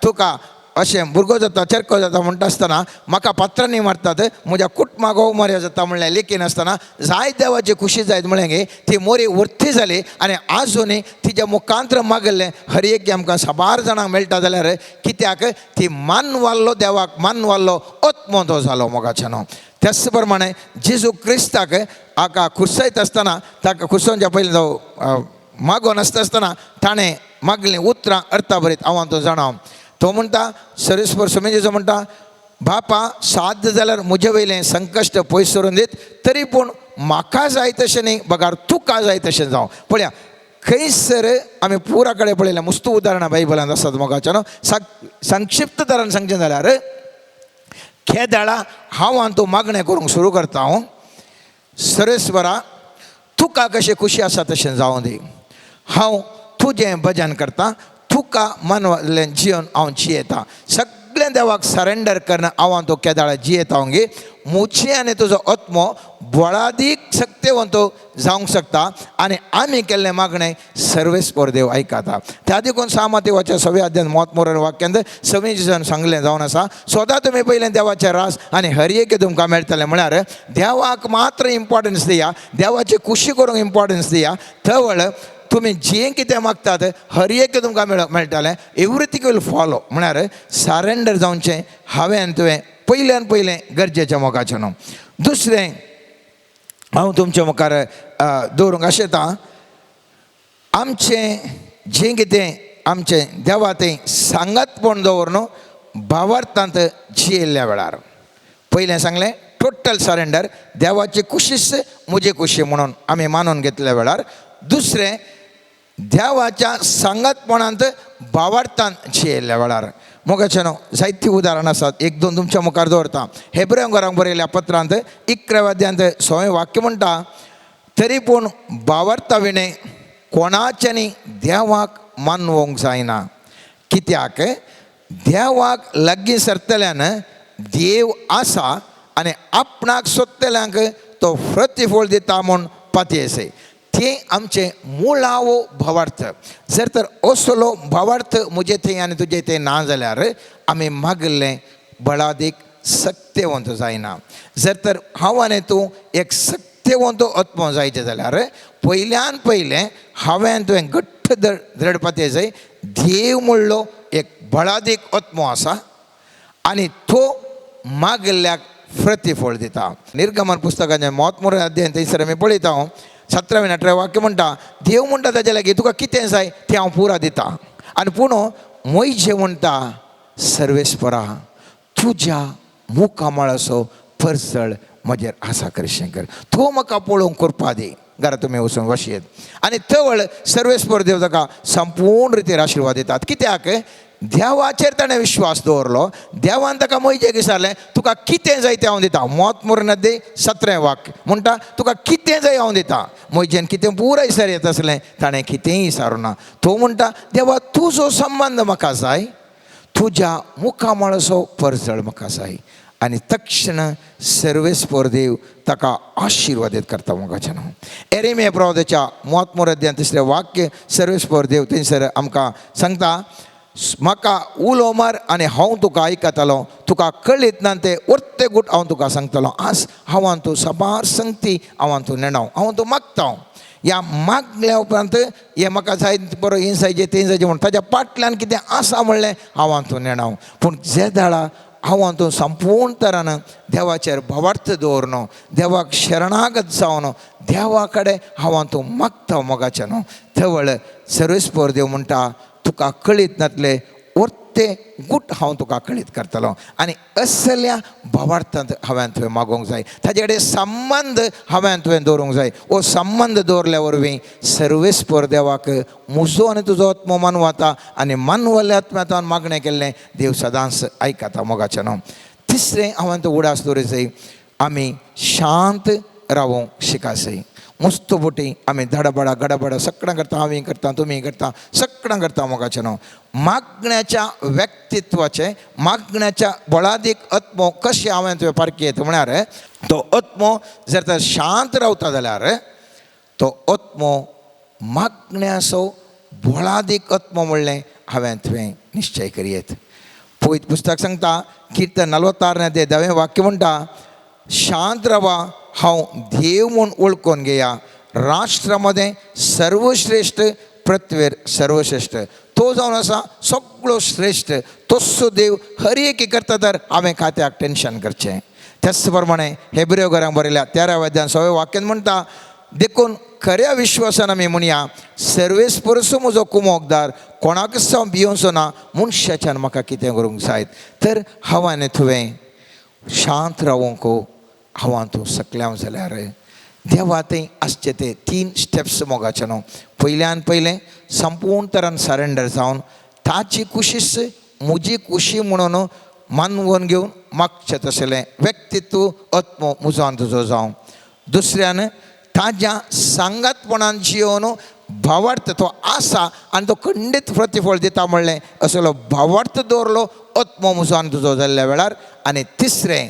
तुका अशें भुरगो जाता चरको जाता म्हणटा आसतना म्हाका पात्रांनी मारतात, म्हज्या कुटुंबाक मर्या जाता म्हणलें लेखी नासतना जाय देवाची खुशी जायत म्हणलें गे ती मोरी वर्ती जाली. आनी आजुनूय तिच्या मुखांत्र मागलें हर एक आमकां साबार जाणांक मेळटा जाल्यार कित्याक ती मानवाल्लो देवाक मानवाल्लो आत्मो तो जालो मोगाच्यानो. त्याच प्रमाणे जेजू क्रिस्ताक हाका खुर्सायत आसतना ताका खुर्सोवच्या पयलीं तो मागोन आसता आसतना ताणें मागलीं उतरां अर्था बरीत हांव तो जाणा. तो म्हणटा सर्वेस्पर स्वामी जेजू म्हणटा बापा साध्य जाल्यार म्हजे वयलें संकश्ट पयस सरून दीत तरी पूण म्हाका जाय तशें न्ही बगार तुका जाय तशें जावं. पळया खंयसर आमी पुरा कडेन पळयलें मुस्तू उदाहरणां बायबलांत आसात मोगाच्या न्हू. संक्षिप्त तरान सांगचें जाल्यार केदाळा हांव आनी तूं मागणें करूंक सुरू करता हांव सर्वेस्परा तुका कशें खुशी आसा तशें जावं दी, हांव तुजें भजन करता, तुका मनवालें जिवन हांव जियेता, सगळें देवाक सरेंडर करून हांव तो केदाळा जियेता गे मुचे आनी तुजो आत्मो बळादीक शक्तेवंत जावंक शकता आनी आमी केल्लें मागणें सर्वेस्पर देव आयकता. त्या देखून सामातेवाच्या सव्या अध्यान मोत मोरण वाक्यांत सवी जेजून सांगलें जावन आसा स्वता तुमी पयलें देवाचें रास आनी हर एक तुमकां मेळटलें. म्हळ्यार देवाक मात्र इम्पॉर्टन्स दिया, देवाची खुशी करूंक इम्पॉर्टन्स दिया, तवळ तुमी जें कितें मागतात हर एक तुमकां मेळटलें. Everything will follow. म्हळ्यार सरेंडर जावचें हांवें आनी तुवें पयल्यान पयलें गरजेचें मोगाचें न्हू. दुसरें हांव तुमच्या मुखार दवरूंक आशेतां आमचें जें कितें आमचें देवा तें सांगातपण दवर न्हू भावार्थांत जियेल्ल्या वेळार पयलें सांगलें टोटल सरेंडर देवाची कुशीच म्हजी खुशी म्हणून आमी मानून घेतल्या वेळार. दुसरें देवाच्या सांगातपणांत भावार्थान जियेल्ल्या वेळार मोगाचें न्हू जायतीं उदाहरणां आसात, एक दोन तुमच्या मुखार दवरता. हेब्रेव बरयल्या पत्रांत 11व्या अध्यायांत 6वें वाक्य म्हणटा तरी पूण भावार्था विणें कोणाच्यानी देवाक मानवंक जायना, कित्याक देवाक लागीं सरतल्यान देव आसा आनी आपणाक सोदतल्यांक तो प्रतिफळ दिता म्हूण पातयेसे. तें आमचें मुळावो भावार्थ. जर तर असलो भावार्थ म्हजे थंय आनी तुजे थंय ना जाल्यार आमी मागिल्लें बळादीक सक्तेवंत जायना. जर तर हांव आनी तूं एक सक्तेवंत आत्मो जायचें जाल्यार पयल्यान पयलें हांवें तुवें घट्ट दृढपाते जाय देव म्हणलो एक बळादीक आत्मो आसा आनी तो मागिल्ल्याक प्रतिफळ दिता. निर्गमन पुस्तकाचें मोत मोर अध्याय थंयसर आमी पळयता हांव 17 18 वाक्य म्हणटा देव म्हणटा ताच्या लागीं तुका कितें जाय तें हांव पुरा दिता आनी पूण मोयजे म्हणटा सर्वेस्परा तुज्या मुखामळाचो परसळ म्हजेर आसा करशें कर, तूं म्हाका पळोवंक करपा दी. घरा तुमी वचून वशयेत आनी तवळ सर्वेस्पर देव ताका संपूर्ण रितीर आशिर्वाद दितात. कित्याक देवाचेर ताणें विश्वास दवरलो, देवान ताका मोयजेक विचारलें तुका कितें जाय तें हांव दिता. मोत मोर नदी 17 वाक्य म्हणटा तुका कितें जाय हांव दिता. मोयजेन कितें पुराय विचार येत आसलें ताणें कितेंय विचारूं ना. तो म्हणटा देवा तुजो संबंद म्हाका जाय, तुज्या मुखामळाचो परजळ म्हाका जाय. आनी तक्षण सर्वेस्पर देव ताका आशिर्वादीत करता मोगाचें न्हू. एरेमिया प्रवादाच्या मोत मोर अध्याय 3 वाक्य सर्वेस्पर देव थंयसर आमकां सांगता म्हाका उलो मार आनी हांव तुका आयकतालो, तुका कळीत ना तें वर्ते गूट हांव तुका सांगतलो. आज हांव तूं साबार संगती हांव तूं नेणाव, हांव तूं मागता. ह्या मागल्या उपरांत हें म्हाका जाय बरो हें जायचें तें जायचें म्हूण ताच्या फाटल्यान कितें आसा म्हणलें हांव तूं नेणाव. पूण जे दाळा हांव तूं संपूर्ण तरान देवाचेर भावार्थ दवरन, देवाक शरणागत जावन देवा कडेन हांव तूं मागता मोगाचें न्हू. तवळ सर्वेस्पर देव म्हणटा तुका कळीत नातलें वर्ते गूट हांव तुका कळीत करतलो. आनी असल्या भावार्थांत हांवें तुवें मागोवंक जाय, ताजे कडेन संबंद हांवें तुवें दवरूंक जाय. हो संबंद दवरल्या वरवीं सर्वेस्पर देवाक म्हजो आनी तुजो आत्मो मानवता आनी मानवल्ल्या आत्म्यान मागणें केल्लें देव सदांच आयकता मोगाचें न्हू. तिसरें हांवें तो उडास दवरिजाय आमी शांत रावोंक शिकासय. मस्त बोटी आमी धडबडा गडबडा सगळां करता, हांव करता, तुमी करता, सगळां करता मोगाचें न्हू. मागण्याच्या व्यक्तित्वाचें, मागण्याच्या बळादीक आत्मो कशें हांवें तुवें पारखी येता म्हळ्यार तो आत्मो जर तर शांत रावता जाल्यार तो आत्मो मागण्याचो बळादीक आत्मो म्हणलें हांवें तुवें निश्चय करयेत. पवित्र पुस्तक सांगता किर्तन 46 ते 10वें वाक्य म्हणटा, शांत रावा हांव देव म्हूण वळखून घेया, राष्ट्रा मदें सर्वश्रेश्ठ, पृथ्वेर सर्वश्रेश्ठ. तो जावन आसा सगळो श्रेश्ठ, तस्सो देव हर एक करता तर हांवें खात्याक टेंशन करचें. त्याच प्रमाणे हेब्रेव घरांक बरयल्या 13व्या अध्यायान 6व्या वाक्यान म्हणटा, देखून खऱ्या विश्वासान आमी म्हणया, सर्वेस परसो म्हजो कुमोकदार, कोणाकच हांव भियोवचो ना, मनशाच्यान म्हाका कितें करूंक जायत. तर हांव आनी तुवें शांत रावंक हांव तूं सकल्याव जाल्यार देवा थंय आसचे ते 3 स्टेप्स मोगाचे न्हू. पयल्यान पयलें संपूर्ण तरान सरेंडर जावन ताची कुशीच म्हजी कुशी म्हणून मानवून घेवन मागचें तसलें व्यक्तित्व आत्मो म्हजो आनी तुजो जावं. दुसऱ्यान ताज्या सांगातपणान जियोवन भावार्थ तो आसा आनी तो खंडीत प्रतिफळ दिता म्हणलें असलो भावार्थ दवरलो आत्मो म्हजो आनी तुजो जाल्ल्या वेळार. आनी तिसरें,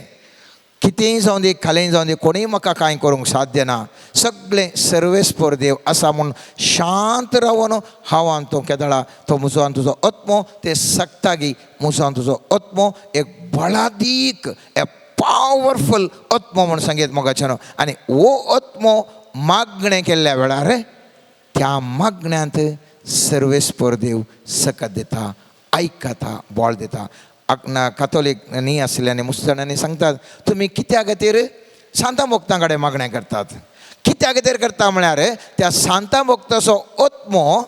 कितेंय जावं दी, खालेंय जावं दी, कोणूय म्हाका कांय करूंक साध्य ना, सगळें सर्वेस्पर देव आसा म्हूण शांत रावन हांव आनी तूं केदळा तो म्हजो आनी तुजो आत्मो ते सक्तागी म्हजो आनी तुजो आत्मो एक बळादीक एक पावरफूल आत्मो म्हूण सांगीत मोगाचें न्हू. आनी हो आत्मो मागणें केल्ल्या वेळार त्या मागण्यांत सर्वेस्पर देव सकत दिता, आयकता, बळ दिता. कातोलीक न्ही आसले आनी मुसलमानांनी सांगतात, तुमी कित्या खातीर सांता भक्तां कडेन मागणें करतात? कित्या खातीर करता म्हळ्यार त्या सांता भक्ताचो आत्मो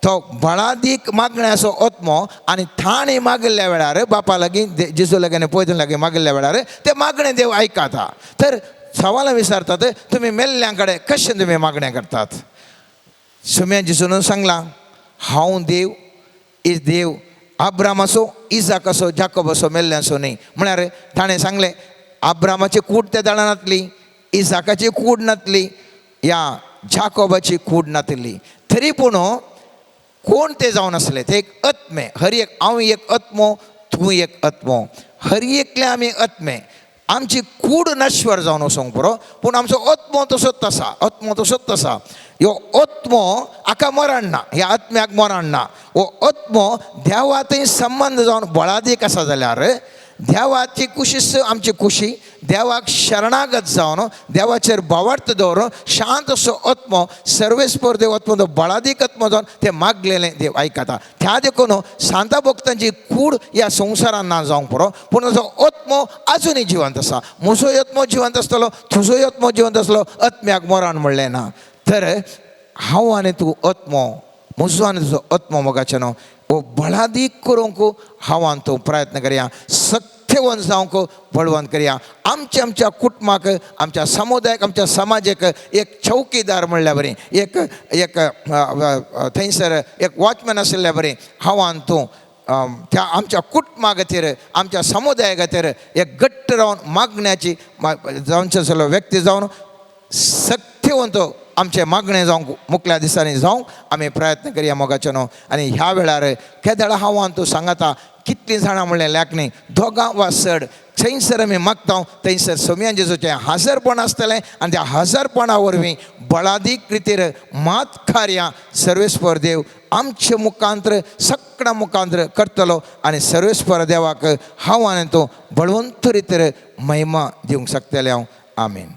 तो बळादीक मागण्याचो आत्मो आनी थाणे मागिल्ल्या वेळार बापा लागीं जेजू लागीं आनी पयतन लागीं मागिल्ल्या वेळार ते मागणें देव आयकता. तर सवालां विचारतात, तुमी मेल्ल्यां कडेन कशें तुमी मागणें करतात? सुम्या जेजून सांगलां, हांव देव, is देव आब्रामाचो, इजाकाचो, जाकोबाचो, मेल्ल्यांचो न्ही. म्हळ्यार ताणें सांगलें आब्रामाची कूड त्या दळा नातली, इजाकाची कूड नातली, या जाकोबाची कूड नातली, तरी पूण कोण ते जावन आसले ते एक आत्मे. हर एक हांव एक आत्मो, तूं एक आत्मो, हर एकले आमी आत्मे. आमची कूड नश्वर जावन वचोंक पुरो, पूण आमचो आत्मो तसोच आसा, आत्मो तसोच आसा. ह्यो आत्मो हाका मरण ना, ह्या आत्म्याक मरण ना. हो आत्मो देवा थंय संबंद जावन बळादीक आसा जाल्यार देवाची कुशीच आमची कुशी, देवाक शरणागत जावन देवाचेर भावार्थ दवरून शांत असो आत्मो सर्वेस्पर देव आत्मो तो बळादीक आत्मो जावन ते मागलेलें देव आयकता. त्या देखून सांता भक्तांची कूड ह्या संवसारान ना जावंक पुरो, पूण ताचो आत्मो आजुनूय जिवंत आसा. म्हजोय आत्मो जिवंत आसतलो, तुजोय आत्मो जिवंत आसलो, आत्म्याक मरण म्हणलें ना. तर हांव आनी तूं आत्मो, म्हजो आनी तुजो आत्मो मोगाचें न्हू हो बळादीक करूंक हांव आनी तूं प्रयत्न करया, सक्तेवन जावंक बळवंत करया. आमच्या आमच्या कुटुंबाक, आमच्या समुदायाक, आमच्या समाजाक एक चौकीदार म्हणल्या बरी, एक एक थंयसर एक वॉचमॅन आशिल्ल्या बरी हांव आनी तूं त्या आमच्या कुटुंबा खातीर, आमच्या समुदाया खातीर एक घट्ट रावन मागण्याची जावचे आसलो व्यक्ती जावन सक्तेवन तो आमचें मागणें जावंक मुखल्या दिसांनी जावंक आमी प्रयत्न करया मोगाचें न्हू. आनी ह्या वेळार केदळा हांव आनी तूं सांगता कितलीं जाणां म्हणलें लेखणी दोगां वा चड थंयसर आमी मागता थंयसर सोम्या जेजूचें हजरपण आसतलें आनी त्या हजरपणा वरवीं बळादीक रितीर मात कार्यां सर्वेस्पर देव आमचे मुखांत्र सगळ्या मुखांत्र करतलो आनी सर्वेस्पर देवाक हांव आनी तूं बळवंत रितीर महिमा दिवंक शकतलें हांव. आमीन.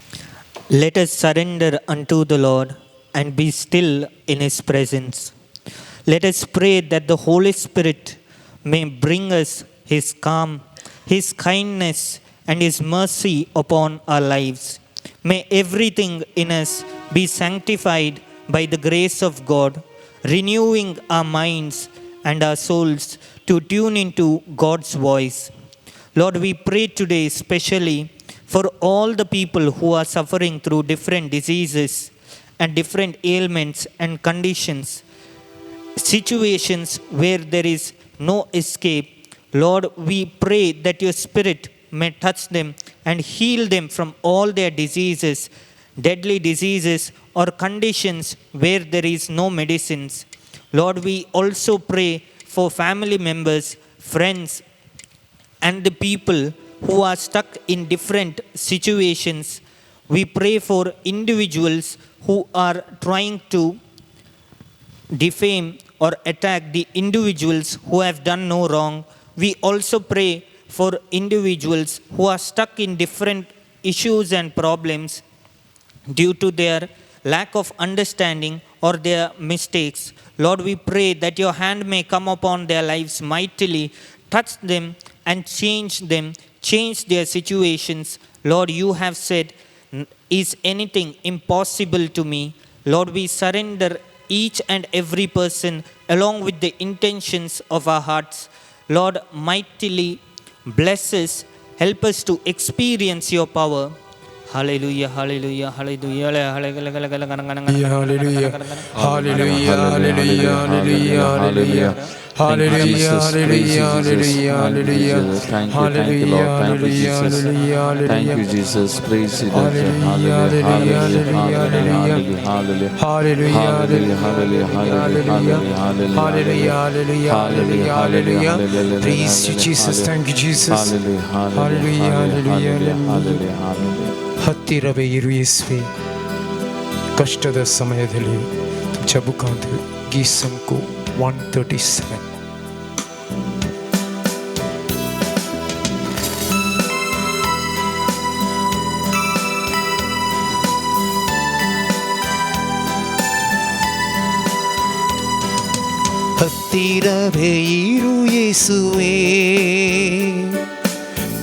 Let us surrender unto the Lord and be still in His presence. Let us pray that the Holy Spirit may bring us His calm, His kindness, and His mercy upon our lives. May everything in us be sanctified by the grace of God, renewing our minds and our souls to tune into God's voice. Lord, we pray today especially for all the people who are suffering through different diseases and different ailments and conditions, situations where there is no escape. Lord, we pray that your Spirit may touch them and heal them from all their diseases, deadly diseases or conditions where there is no medicines. Lord, we also pray for family members, friends, and the people who are stuck in different situations. We pray for individuals who are trying to defame or attack the individuals who have done no wrong. We also pray for individuals who are stuck in different issues and problems due to their lack of understanding or their mistakes. Lord, we pray that your hand may come upon their lives mightily, touch them and change them, change their situations. Lord, you have said, "Is anything impossible to me?" Lord, we surrender each and every person along with the intentions of our hearts. Lord, mightily bless us, help us to experience your power. Hallelujah, hallelujah, hallelujah. Hallelujah. Hallelujah, hallelujah, hallelujah, hallelujah. Hallelujah, hallelujah, hallelujah, hallelujah. Thank you, thank you, Lord. Thank you, Jesus. Thank you, Jesus. Praise you, Lord. Hallelujah, Hallelujah, hallelujah, hallelujah, hallelujah, hallelujah. hallelujah. Hallelujah, Hallelujah, hallelujah, hallelujah, hallelujah, hallelujah, hallelujah, hallelujah, hallelujah. Praise you, Jesus. Thank you, Jesus. Hallelujah, Hallelujah, hallelujah, hallelujah, hallelujah, hallelujah. ಹತ್ತಿರವೇ ಇರು ಯೇಸುವೆ ಕಷ್ಟದ ಸಮಯದಲ್ಲಿ. तुमच्या बुकांत गीत 137. ಹತ್ತಿರವೇ ಇರು ಯೇಸುವೆ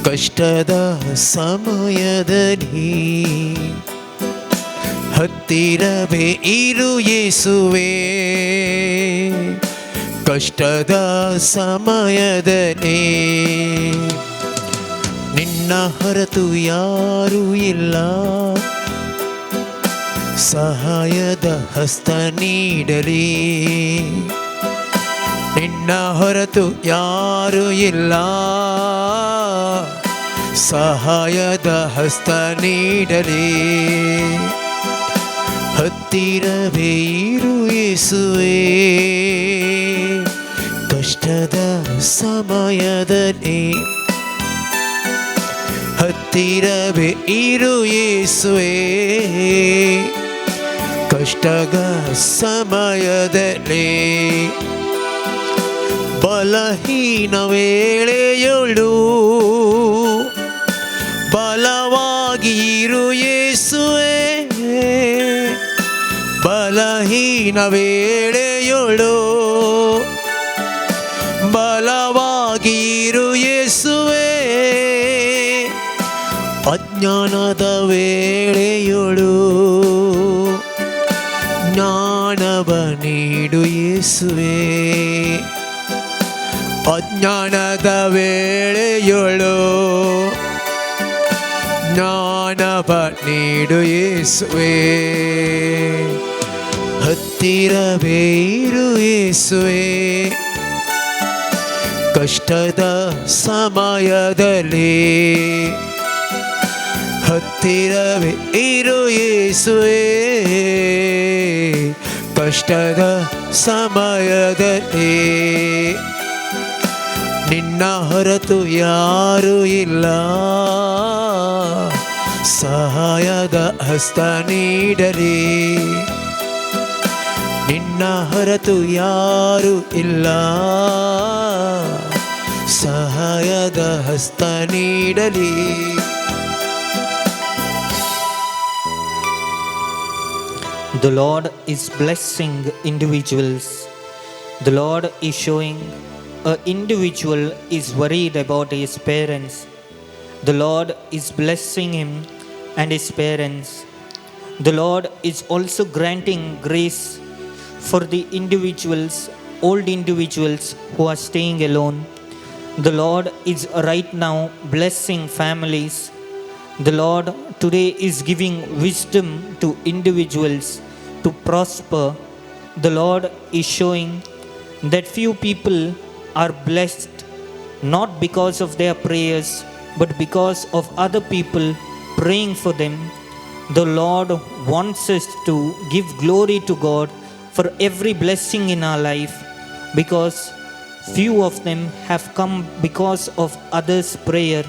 ಕಷ್ಟದ ಸಮಯದಲ್ಲಿ. ಹತ್ತಿರವೇ ಇರು ಯೇಸುವೆ ಕಷ್ಟದ ಸಮಯದಲ್ಲಿ. ನಿನ್ನ ಹೊರತು ಯಾರೂ ಇಲ್ಲ, ಸಹಾಯದ ಹಸ್ತ ನೀಡಲಿ. ನಿನ್ನ ಹೊರತು ಯಾರೂ ಇಲ್ಲ, ಸಹಾಯದ ಹಸ್ತ ನೀಡಲಿ. ಹತ್ತಿರವೇ ಇರು ಯೇಸುವೆ ಕಷ್ಟದ ಸಮಯದಲ್ಲಿ. ಹತ್ತಿರವೇ ಇರು ಯೇಸುವೆ ಕಷ್ಟದ ಸಮಯದಲ್ಲಿ. ಬಲಹೀನ ವೇಳೆಯೊಳು ಬಲವಾಗಿ ಇರು ಯೇಸುವೆ. ಬಲಹೀನ ವೇಳೆಯೊಳು ಬಲವಾಗಿ ಇರು ಯೇಸುವೆ. ಅಜ್ಞಾನದ ವೇಳೆಯೊಳು ಜ್ಞಾನವ ನೀಡು ಯೇಸುವೆ. ಅಜ್ಞಾನದ ವೇಳೆಯೊಳು ಜ್ಞಾನವ ನೀಡು ಯೇಸುವೆ. ಹತ್ತಿರವೇ ಇರು ಯೇಸುವೆ ಕಷ್ಟದ ಸಮಯದಲ್ಲಿ. ಹತ್ತಿರವೇ ಇರು ಯೇಸುವೆ ಕಷ್ಟದ ಸಮಯದಲ್ಲಿ. ನಿನ್ನ ಹೊರತು ಯಾರೂ ಇಲ್ಲ, ಸಹಾಯದ ಹಸ್ತ ನೀಡಲಿ. ನಿನ್ನ ಹೊರತು ಯಾರೂ ಇಲ್ಲ, ಸಹಾಯದ ಹಸ್ತ ನೀಡಲಿ. The Lord is blessing individuals. The Lord is showing a individual is worried about his parents. The Lord is blessing him and his parents. The Lord is also granting grace for the individuals, old individuals who are staying alone. The Lord is right now blessing families. The Lord today is giving wisdom to individuals to prosper. The Lord is showing that few people are blessed not because of their prayers, but because of other people praying for them. The Lord wants us to give glory to God for every blessing in our life, because few of them have come because of others' prayer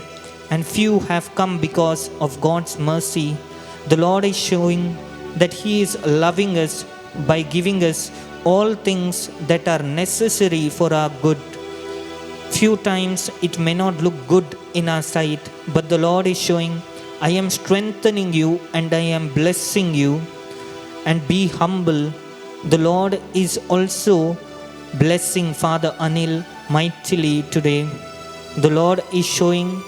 and few have come because of God's mercy. The Lord is showing that He is loving us by giving us all things that are necessary for our good. Few times it may not look good in our sight, but the Lord is showing, I am strengthening you and I am blessing you, and be humble. The Lord is also blessing Father Anil mightily today. The Lord is showing,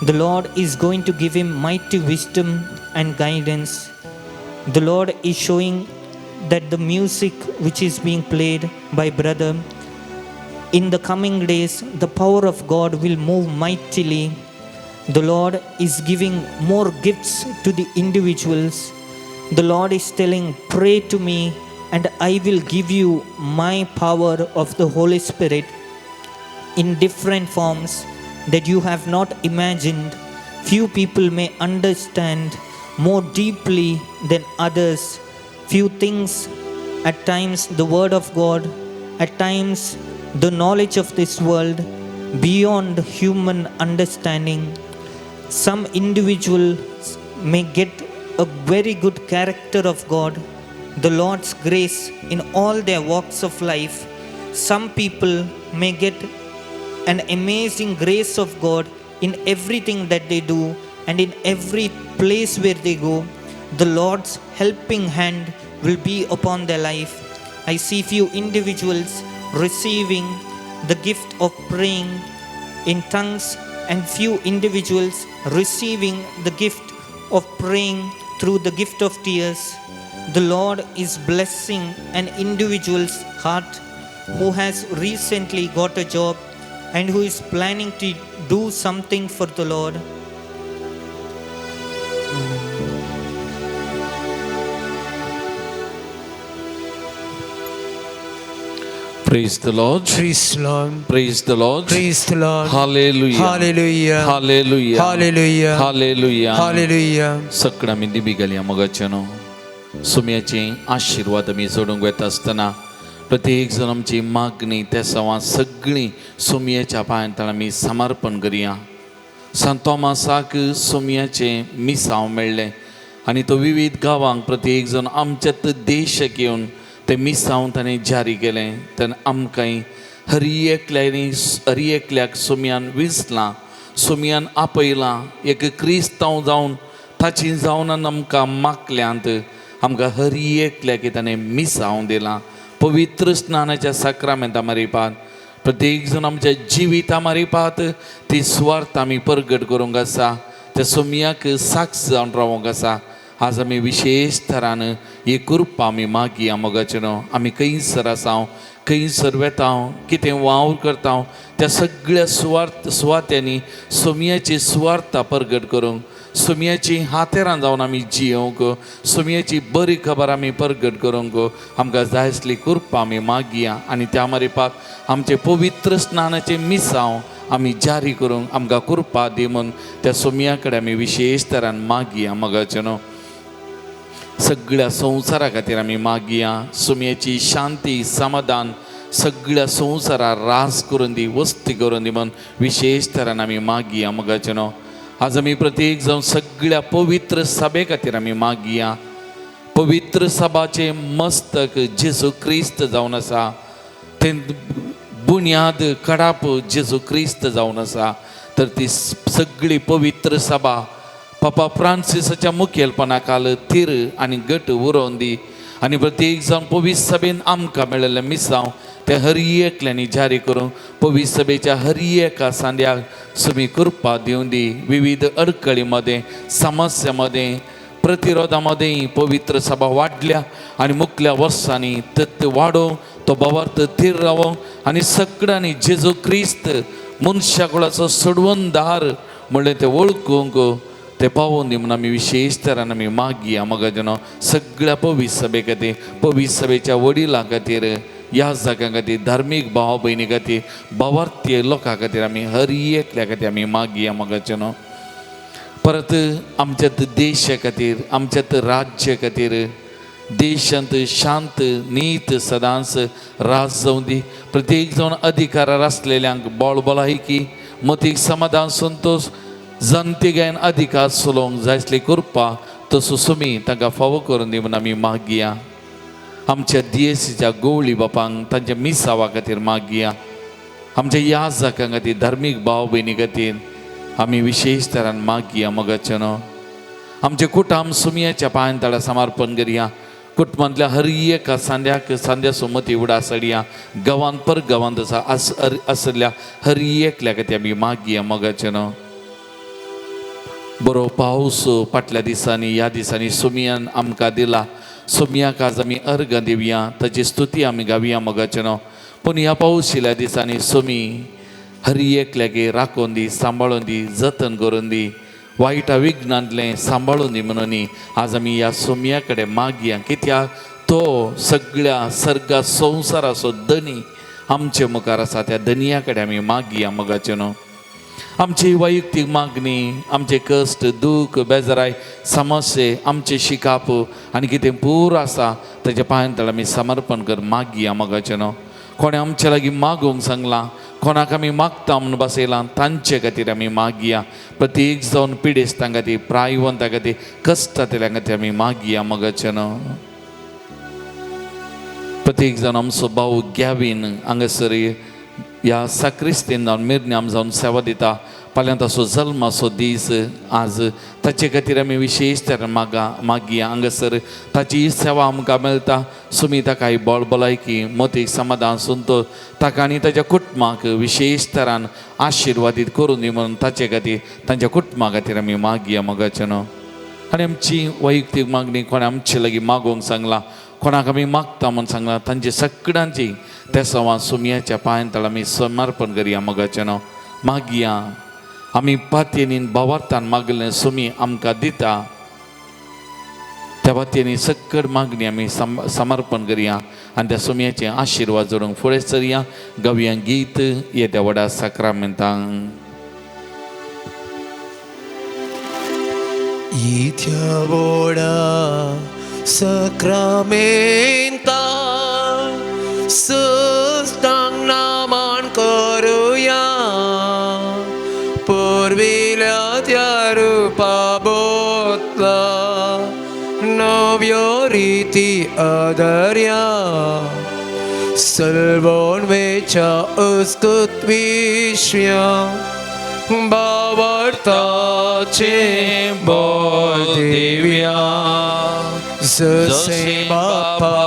the Lord is going to give him mighty wisdom and guidance. The Lord is showing that the music which is being played by brother, in the coming days, the power of God will move mightily. The Lord is giving more gifts to the individuals. The Lord is telling, pray to me and I will give you my power of the Holy Spirit in different forms that you have not imagined. Few people may understand more deeply than others. Few things, at times the word of God, at times the knowledge of this world beyond human understanding. Some individuals may get a very good character of God, the Lord's grace in all their walks of life. Some people may get an amazing grace of God in everything that they do and in every place where they go. The Lord's helping hand will be upon their life. I see few individuals receiving the gift of praying in tongues and few individuals receiving the gift of praying through the gift of tears. The Lord is blessing an individual's heart who has recently got a job and who is planning to do something for the Lord. Praise the Lord. Praise the Lord. Praise the Lord. Praise the Lord. Hallelujah. Hallelujah. Hallelujah. Hallelujah. Hallelujah. Hallelujah. सगळं आमी दिमी घालया मोगाचे न्हू सुम्याचे आशिर्वाद आमी जोडूंक वता आसतना प्रत्येक जण आमची मागणी त्या सवां सगळीं सुमयेच्या पांयां तळा आमी समर्पण करया. सांत तोमासाक सुमयाचें मिसांव मेळ्ळें आनी तो विविध गांवांक प्रत्येक जण आमच्यात देशाक येवन तें मिसांव ताणें जारी केलें. तेन्ना आमकांय हर एकल्यानी हर एकल्याक सुमयान विसलां, सुमयान आपयलां, एक क्रिस्तांव जावन ताची जावन आमकां मागल्यांत, आमकां हर एकल्याक ताणें मिसांव दिलां. पवित्र स्नानाच्या साक्रामेंता मारिपात प्रत्येक जण आमच्या जिविता मारिपात ती सुवार्थ आमी परगट करूंक आसा, त्या सोमयाक साक्ष जावन रावोंक आसा. आज आमी विशेश थरान ही कृपा आमी मागया मोगाचे न्हू. आमी खंयसर आसा, खंयसर वेता, कितें वावर करता, त्या सगळ्या सुवार्थ सुवात्यांनी सोमयाची सुवार्था परगट करूंक, सोमयाची हातेरां जावन आमी जियोवंक, सोमयाची बरी खबर आमी परगट करूंक आमकां जाय आसली कृपा आमी मागया. आनी त्या मारिपाक आमचें पवित्र स्नानाचें मिसांव आमी जारी करूंक आमकां कृपा दी म्हूण त्या सोमया कडेन आमी विशेश तरान मागया मोगाचे न्हू. सगळ्या संवसारा खातीर आमी मागया. सुमयेची शांती समाधान सगळ्या संवसारार रास करून दी, वस्ती करून दी म्हूण विशेश तरान आमी मागया मोगाचे न्हू. आज आमी प्रत्येक जावन सगळ्या पवित्र सभे खातीर आमी मागया. पवित्र सभाचें मस्तक जेजू क्रिस्त जावन आसा, तें बुन्याद कडाप जेजू क्रिस्त जावन आसा. तर ती सगळी पवित्र सभा पापा फ्रांसिसाच्या मुखेलपणा खाल थीर आनी गट उरोवन दी आनी प्रत्येक जावन पवित्र सभेन आमकां मेळिल्लें मिसांव तें हर एकल्यांनी जारी करूंक पवित्र सभेच्या हर एका सांद्याक सुमी कृपा दिवन दी. विविध अडकळी मदें, समस्या मदें, प्रतिरोधा मदें पवित्र सभा वाडल्या आनी मुखल्या वर्सांनी तत्व वाडोवंक, तो भावार्थ थीर रावोवंक आनी सगळ्यांनी जेजू क्रिस्त मनशा कुळाचो सोडवणदार म्हणलें तें वळखूंक ते पावोवन दी म्हूण आमी विशेश तरान आमी मागया मोगाचे न्हू. सगळ्या पवित्र सभे खातीर, पवित्र सभेच्या वडिलां खातीर, ह्या जाग्यां खातीर, धार्मीक भाव भयणी खातीर, भावार्थीय लोकां खातीर आमी हर एकल्या खातीर आमी मागया मोगाचे न्हू. परत आमच्या देशा खातीर, आमच्या राज्या खातीर, देशांत शांत नीत सदांच राज जावं दी. प्रत्येक जावन अधिकारार आसलेल्यांक बोळ भलायकी, मतीक समाधान, संतोश, जनतेगायन अधिकार चलोवंक जाय आसली कृपा तसो सुमी तांकां फावो करून दी म्हूण आमी मागया. आमच्या दियेसीच्या गोवळी बापांक तांच्या मिसावा खातीर मागया. आमच्या याजकां खातीर, धार्मीक भाव भयणी खातीर आमी विशेश तरान मागया मोगाचें न्हू. आमचे कुटुंब सुमयाच्या पांयां तळा समर्पण करया. कुटुंबांतल्या हर एका सांद्याक सांद्या सुमती उडा सडया. गांवांत पर गांवांत आसा आसल्या हर एकल्या खातीर आमी मागया मोगाचें न्हू. बरो पावस फाटल्या दिसांनी ह्या दिसांनी सुमयान आमकां दिला. सुमयाक आज आमी अर्गां दिवया, ताची स्तुती आमी गावया मोगाचें न्हू. पूण ह्या पावशिल्या दिसांनी सुमी हर एकल्याक राखून दी, सांबाळून दी, जतन करून दी, वायटा विघ्नांतलें सांबाळून दी म्हणून आज आमी ह्या सोमया कडेन मागया. कित्याक तो सगळ्या सर्गा संवसाराचो धनी आमचे मुखार आसा. त्या धनिया कडेन आमी मागया मोगाचें न्हू. आमची वैयक्तीक मागणी, आमचे कश्ट, दूख, बेजाराय, समस्ये, आमचे शिकाप आनी कितें पुरो आसा ताच्या पांयां तळा आमी समर्पण कर मागया मोगाचें न्हू. कोणें आमचे लागीं मागूंक सांगलां, कोणाक आमी मागता म्हूण बसयलां, तांचे खातीर आमी मागया. प्रत्येक जावन पिडेस्तां खातीर, प्रायवंता खातीर, कश्टांतल्या खातीर आमी मागया मोगाचें न्हू. प्रत्येक जावन आमचो भाव गॅवीन हांगासर ह्या साक्रिस्तीन जावन मिरन्याम जावन सेवा दिता. फाल्यां ताचो जल्माचो दीस आज, ताचे खातीर आमी विशेश तरेन मागया. हांगासर ताची सेवा आमकां मेळटा. सुमी ताका बळ भलायकी, मतीक समाधान, संतोश, ताका आनी ताच्या कुटुंबाक विशेश तरान आशिर्वादीत करून दी म्हणून ताचे खातीर, तांच्या कुटुंबा खातीर आमी मागया मोगाचें न्हू. आनी आमची वैयक्तीक मागणी, कोणें आमचे लागीं मागूंक सांगलां, कोणाक आमी मागता म्हूण सांगलां, तांची सगळ्यांची त्या सवां सुमयाच्या पांयां तळा आमी समर्पण करया मोगाचें न्हू. मागया आमी पातयेनीन भावार्थान मागलें सुमी आमकां दिता. त्या पातयेनी सक्कड मागणी आमी समर्पण करया आनी त्या सुमयाचे आशिर्वाद जोडूंक फुडें सरया. गावया गीत येद्या व्हडा साक्रामेंतांक. इथ्या व्हडा सक्रामेंता सस्तांग नामान करुया. पुर्विल्या त्या रुपा बोतला नव्यो रिती अदर्या. सल्वोन वेच्या अस्कत विश्व्या बावडताचे बोल दिव्या. जसे बापा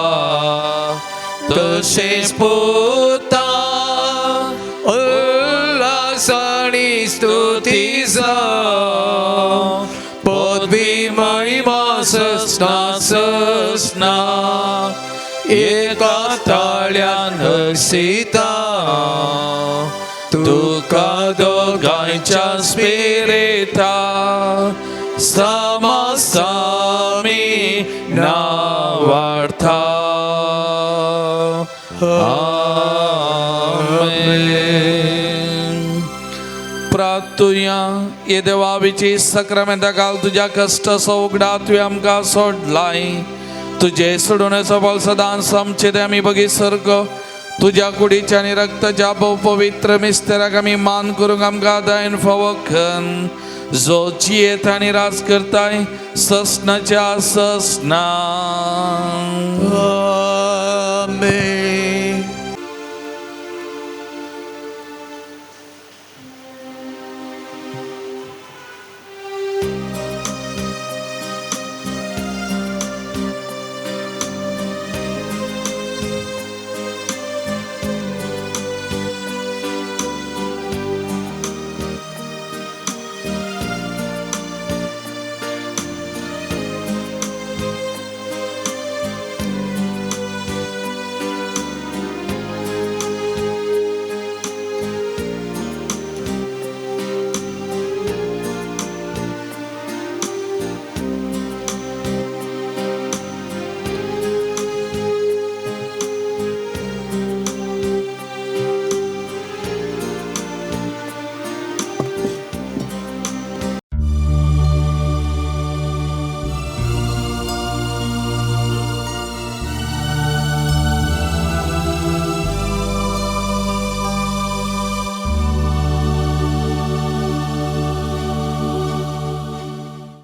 तशेंच पुता, उल्हासानी स्तुती जावं. पदवी महिमा ससना ससना एका ताळ्यान हसिता. तुका दोगांयच्या स्पिरिता समासामी नावार्था. आमेन. प्रार्थुया. ये देवाविची सक्रामेंता काल तुज्या कश्ट उगडा तुवें आमकां सोडलाय. तुजे सोडून बळ सदांच आमचे ते आमी बगी सर्ग. तुज्या कुडीच्या आनी रक्ताच्या भोव पवित्र मिस्तेराक आमी मान करूंक आमकां दायन फावो खन, जो जियेत आनी राज करताय ससनाच्या ससना.